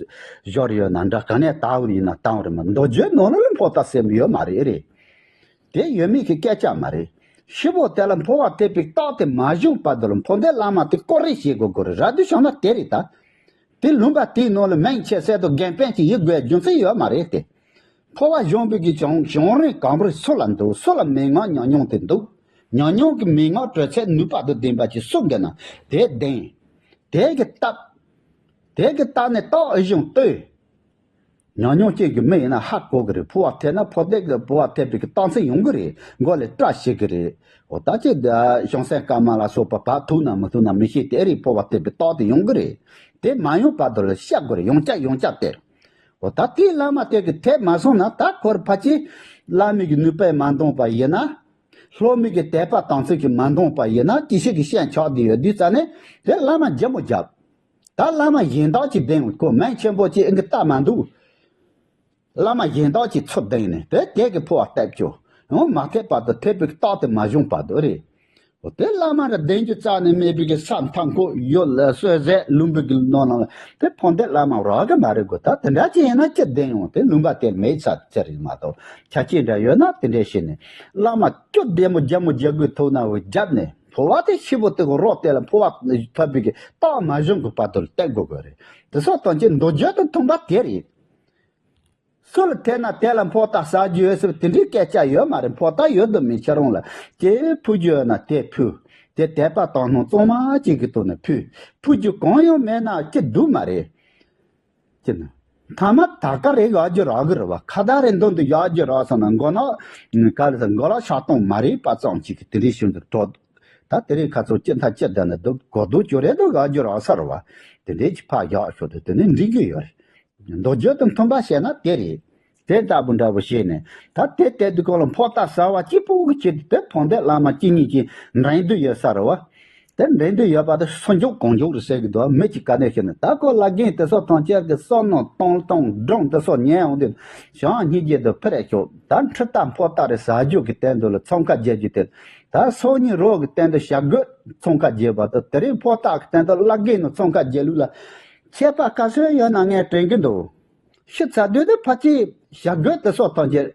སྦྱོར་ཡོད་ན་འདྲ། ག་ནས་བཏགས་ཡོད་ན་བཏགས་རེད་མ། མདོ་རྒྱུད་ནང་ལ་ཕོ་རྟགས་ཟེར་མི་ཡོད་མ་རེད། རེད། དེ་ཡོད་མེད་ཀྱི་སྐད་ཆ་མ་རེད། ཤི་བོ་དེ་ལ་འཕོ་བ་ཐེབས་པའི་རྟགས་དེ་མ་བྱུང་བར་དུ་ལ་འཕོ་འདོད་བླ་མ་དེ་སྐོར་རེ་བྱེད་དགོས་དགོས་རེད། ར་དུ་བྱུང་ན་དེ་རེད་ད། དེ་ལུང་པ་དེའི་ནང་ལ་མིང་ཆེ་གསལ་དུ་རྒན་པན་གྱི་ཡིག་དགོས་རྒྱུ་མཚན་ཡོད་མ་རེད་དེ། འཕོ་བ་བྱུང་བའི་གི་བྱུང་བྱུང་རིམ་གང་པོར་སུ་ལ་འདུག་སུ་ལ་མན་ངག་ཉམས་མྱོང་དེ་འདུག་ཉམས་མྱོང་གི་མན་ངག་དྲོད་ཚད་ནུས་པ་དང་ལྡན་པ་ཅིག་སུ་དགོས་ན་དེ་ལྡན། དེ་གི་སྟབས། དེ་གི་སྟབས་ནས་རྟགས་ཨེ་བྱུང་ལྟོས། ཉམས་མྱོང་ཅན་གྱི་མི་ཡིན་ན་ཧ་གོ་གི་རེད། འཕོ་བ་ཐེབས་ན་འཕོ་འདོད་ཀྱི་འཕོ་བ་ཐེབས་པའི་གི་རྟགས་མཚན་ཡོང་གི་རེད། མགོ་ལ་སྐྲ་ཞིག་གི་རེད། འོ་ད་ཅི་ད་བྱང་སེམས་དཀར་དམར་ལ་སོགས་པ་བབས་ཐུབ་ན་མི་ཐུབ་ན་མི་ཤེས། དེ་རིགས་འཕོ་བ་ཐེབས་པའི་རྟགས་དེ་ཡོང་གི་རེད། དེ་མ་ཡོང་བར་དུ་ལ་བཤད་དགོས་རེད། ཡང་བསྐྱར་ཡང་བསྐྱར་དེ། འོ་ད་དེའི་བླ་མ་དེ་གི་ཐེབས་མ་སོང་ན་ད་ཁོར་ཕ་ཅི་བླ་མའི་གི་ནུས་པས་མ་འདང་བ་ཡིན་ན། སློབ་མའི་གི་དད་པ་དམ་ཚིག་གིས་མ་འདང་བ་ཡིན་ན། ཅི་ཞིག་གི་ཤན་ཆགས་བསྡད་ཡོད་དུས་ཙ་ནས་དེ་བླ་མ་རྒྱ་མོ་རྒྱབ། ད་བླ་མ་གཞན་དག་ཅིག་ལྡན། ཁོ་མིང་ཆེན་པོ་ཅིག་ཨེ་འགའ་བཏགས་མ་འདུག་བླ་མ་གཞན་དག་ཅིག་ཚུར་ལྡན་ནས་དེ་དེ་གི་འཕོ་བ་ཐེབས་ཆོག་ཡང་མ་ཐེབས་བར་དུ་ཐེབས་པའི་རྟགས་དེ་མ་བྱུང་བར་དུ་རེད། འོ་དེ་བླ་མ་ར་ལྡན་རྒྱུ་རྩ་ནས་མེད་པའི་གི་ས་མཐའ་འཁོབ་ཡུལ་ལ་གསོལ་ཟས་ལུང་པའི་གི་ནང་ལ་དེ་འཕོ་འདོད་བླ་མ་རག་གི་མ་རེད་གོ། ད་དེ་འདྲ་ཅིག་ཡིན་ན་ཅི་ལྡན་ཡོང་། དེ་ལུང་པ་དེར་མེད་ས་ཅི་རེད་མ་གཏོགས་ཆ་རྐྱེན་འདྲ་ཡོད་ན་དེ་འདྲ་བྱས་ནས་བླ་མ་སྐྱོ་བདེ་མོ་རྒྱ་མོ་རྒྱ་དགོས་ཐུག་ན་འོ་རྒྱབ་ནས། འཕོ་བ་དེ་ཤི་བོ་དེ་གི་རོ་དེ་ལ་འཕོ་བ་ཐེབས་པའི་གི་རྟགས་མ་བྱུང་གི་བར་དུ་ལ་བལྟ་དགོས་དགོས་རེད། དེ་སོགས་དང་ཅི་མདོ་རྒྱུད་དང་མཐུན་པ་དེ་རེད། སུ་ལ་ཐེབས་ན་དེ་ལ་འཕོ་རྟགས་ཟ་རྒྱུ་ཡོད་ཟེར་བ་དེ་འདྲའི་སྐད་ཆ་ཡོད་མ་རེད། འཕོ་རྟགས་ཡོད་དམ་མེད་ཁྱེད་རང་ལ་ཅི་ཕུལ་རྒྱུ་ཡོད་ན་དེ་ཕུལ། དེ་དད་པ་དག་སྣང་གཙང་མ་ཅིག་གི་ཐོག་ནས་ཕུལ། ཕུལ་རྒྱུ་གང་ཡང་མེད་ན་ཅི་འདུག་མ་རེད། ཅི་ན། ཐ་མ་ད་ག་རེ་བཞག་རྒྱུ་རག་གི་རེད་བ། ཁ་བརྡ་རེ་མདུན་དུ་བཞག་རྒྱུ་རག་སོང་ན་མགོ་ནག་ག་རེ་ཟེར། མགོ་ལ་ཤ་སྟོང་མ་རེད་པ་ཙམ་ཅིག་གི་དེ་འདྲའི་ཤུན་དུ་གྲོགས། ད་དེ་རིང་ཁ་ཚོ་ཅི་མཐའ་ཅི་བསྡད་ན་འདུག་གོ་འདུག་ཅོ་རེ་འདུག་བཞག་རྒྱུ་རག་ས་རེད་བ། དེ་འདྲའི་ཅི་ཕ་བཞག་ཤོག་དེ་དེ་ནས་འགྲིག་གི་ཡོད་རེད། མདོ་རྒྱུད་དང་མཐུན་པ་བྱས་ན་དེ་རེད། དེ་ལྟ་བུ་འདྲ་བོ་བྱས་ནས་ད་དེ་དེ་དུས་གང་ལ་འཕོ་རྟགས་ཟ་བ་གཅིག་པུ་གི་ཆེད་དུ་དེ་འཕོ་འདོད་བླ་མ་གཅིག་གཉིས་ཀྱིས་འགྲན་བསྡུར་ཡོད་ས་རེད་བ། དེ་འགྲན་བསྡུར་ཡོད་པ་དེ་སུ་མགྱོགས་གང་མགྱོགས་རེད་ཟེར་གི་འདུག་མི་གཅིག་ག་ནས་ཤེས་ན། ད་ཁོ་བླ་རྒན་དེ་ཚོ་ཐམས་ཅད་ཀྱི་བསམ་མནོ་གཏོང་གཏོང་སྒྲུང་དེ་ཚོ་ཉན་འོང་དུས་ཞང་སྙིང་རྗེ་དུ་ཕི་རེ་ཤོག་ད་འཕྲུལ་རྟ་འཕོ་རྟ་རེ་ཟ་རྒྱུ་གི་སྟེང་དུ་ལ་འཚང་ཁ་རྒྱག་རྒྱུ་དེ། ད་སང་ཉིན་རོགས་གི་སྟེང་དུ་བྱ་རྒོད་འཚང་ཁ་རྒྱག་པ་དང་དེ་རིང་འཕོ་རྟ་གི་སྟེང་དུ་བླ་རྒན་ནི་འཚང་ཁ་རྒྱག་ལུགས་ལ་ཁྱད་པར་ག་ཚོད་ཡོད་ན་ངས་དྲན་གི་འདུག་ཤི་ཚར་དུས་དུ་ཕལ་ཆེར་བྱ་རྒོད་དེ་ཚོ་ཐམས་ཅད་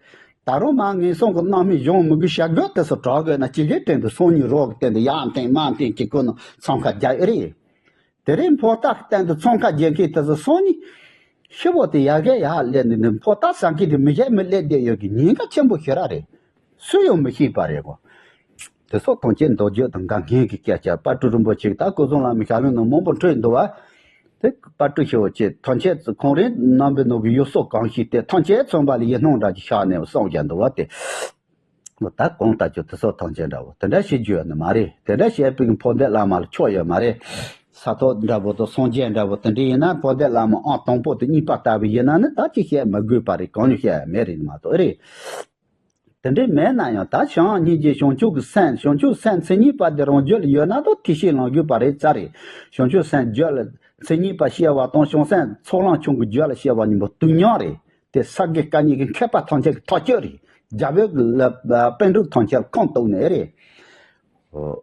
ད་རུང་མ་ངན་སོང་གི་རྣམ་སྨིན་སྦྱོང་མི་དགོས། བྱ་རྒོད་དེ་ཚོ་དྲག་དགོས་ན་ཅི་གེ་དྲན་དུ་སང་ཉིན་རོགས་གི་སྟེང་དུ་ཡར་འཐེན་མར་འཐེན་གྱི་ཀུན་ནས་འཚང་ཁ་རྒྱག་ཨེ་རེད། དེ་རིང་འཕོ་རྟ་གི་སྟེང་དུ་འཚང་ཁ་རྒྱག་མཁན་དེ་ཚོ་སང་ཉིན་ཤི་བོ་དེ་ཡར་རྒྱས་ཡར་སླེབས་ནས་འདི་འཕོ་རྟ་ཟ་མཁན་དེ་མི་རྒྱས་མི་སླེབས་བསྡད་ཡོད་ཀྱི་ཉེན་ཁ་ཆེན་པོ་ཞེ་དྲག་རེད། སུ་ཡང་མི་ཤེས་པ་རེད་གོ། དེ་སོགས་དོན་ཆེན་མདོ་རྒྱུད་དང་འགལ་མཁན་གྱི་སྐད་ཆ་དཔལ་སྤྲུལ་རིན་པོ་ཆེ་ད་སྐུ་གསུང་བླ་མའི་ཞལ་ལུང་ནང་མང་པོ་འཁྲིད་འདུག་བ། དེ་དཔལ་སྤྲུལ་ཞེ་བོ་ཆེ་ཐམས་ཅད་ཁོང་རང་རྣམ་པའི་ནང་གི་ཡུལ་སྲོལ་གང་ཞིག་དེ་ཐམས་ཅད་མཚོན་པ་ལ་ཡིད་སྣང་འདྲ་ཅིག་ཤར་ནས་གསུངས་བཞག་འདུག་བ། དེ་ ད་གང་ལྟར་ཀྱང་དུས་ཚོད་ཐམས་ཅད་འདྲ་བོ་དེ་འདྲ་བྱེད་རྒྱུ་ཡོད་ནི་མ་རེད། དེ་འདྲ་བྱེད་པའི་འཕོ་འདེབས་བླ་མ་ལ་ཆོག་ཡོད་མ་རེད། ས་ཐོག་འདྲ་བོ་དང་སངས་རྒྱས་འདྲ་བོ་དེ་འདྲ་ཡིན་ན་འཕོ་འདེབས་བླ་མ་ཨང་དང་པོ་དང་གཉིས་པ་ལྟ་བུ་ཡིན་ན་ནི་ད་ཅི་བཤད་མི་དགོས་པ་རེད། གང་ཡང་བཤད་ཡ་མེད་རེད་མ་གཏོགས་ཨེ་རེད། དེ་འདྲ་མེད་ན་ཡང་ད་བྱང་སྙིང་རྗེ་བྱང་ཆུབ་ཀྱི་སེམས་བྱང་ཆུབ་སེམས་མཚན་ཉིད་པ་དེ་རང་རྒྱུད་ལ་ཡོད་ན་ད་ཐེག་ཆེན་ལམ་རྒྱུད་པ་རེད་ཙང་རེད། བྱང་ཆུབ་སེམས་རྒྱུད་ལ་མཚན་ཉིད་པ་སྐྱེ་བ་དང་བྱང་སེམས་ཚོགས་ལམ་ཆུང་གི་རྒྱུད་ལ་སྐྱེ་བ་གཉིས་པོ་དུས་མཉམ་རེད། དེ་ས་དགེ་བཀའ་རྙིང་གི་མཁས་པ་ཐམས་ཅད་ཀྱི་ཐག་གཅོད་རེད། རྒྱ་བོད་ཀྱི་ལ་པཎ་གྲུབ་ཐམས་ཅད་ཁོངས་གཏོགས་ནས་རེད། ཨོ།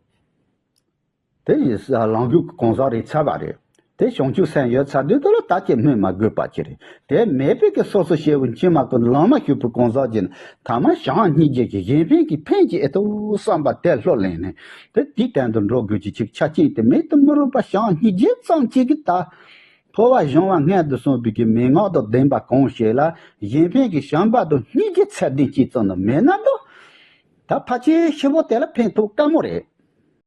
དེ་ཡི་ལམ་རྒྱུད་ཀྱི་གང་ཟག་རེད་ཚར་བ་རེད། དེ་བྱང་ཆུབ་སེམས་ཡོད་ཚར་དུས་དེ་ལ་ད་ཅི་སྨོས་མ་དགོས་པ་ཅི་རེད། དེ་མེད་པའི་གི་སོ་སོ་སྐྱེ་བོ་ཕྱི་མ་ཀུན་ལམ་མ་ཞུགས་པའི་གང་ཟག་ཅིག་ནི་ཐ་མ་བྱམས་སྙིང་རྗེ་གི་གཞན་ཕན་གྱི་ཕན་གྱི་ཨེ་ཐུབ་བསམ་པ་དེ་ལྷོད་ལེན་ནས་དེ་དེའི་སྟེང་དུ་འགྲོ་དགོས་ཀྱི་ཅིག་ཆ་རྐྱེན་དེ་མེད་དུ་མི་རུང་བ་བྱམས་སྙིང་རྗེ་ཙམ་གཅིག་གིས་ད། འཕོ་བ་གཞན་ལ་མངོན་དུ་སོང་བའི་གི་མན་ངག་དང་ལྡན་པ་གང་ཞིག་ལ་གཞན་ཕན་གྱི་བྱམས་པ་དང་སྙིང་རྗེ་ཚད་ལྡན་གཅིག་ཙམ་དུ་མེད་ན་ད། ད་ཕལ་ཆེར་ཤི་བོ་དེ་ལ་ཕན་ཐོགས་དཀའ་མོ་རེད།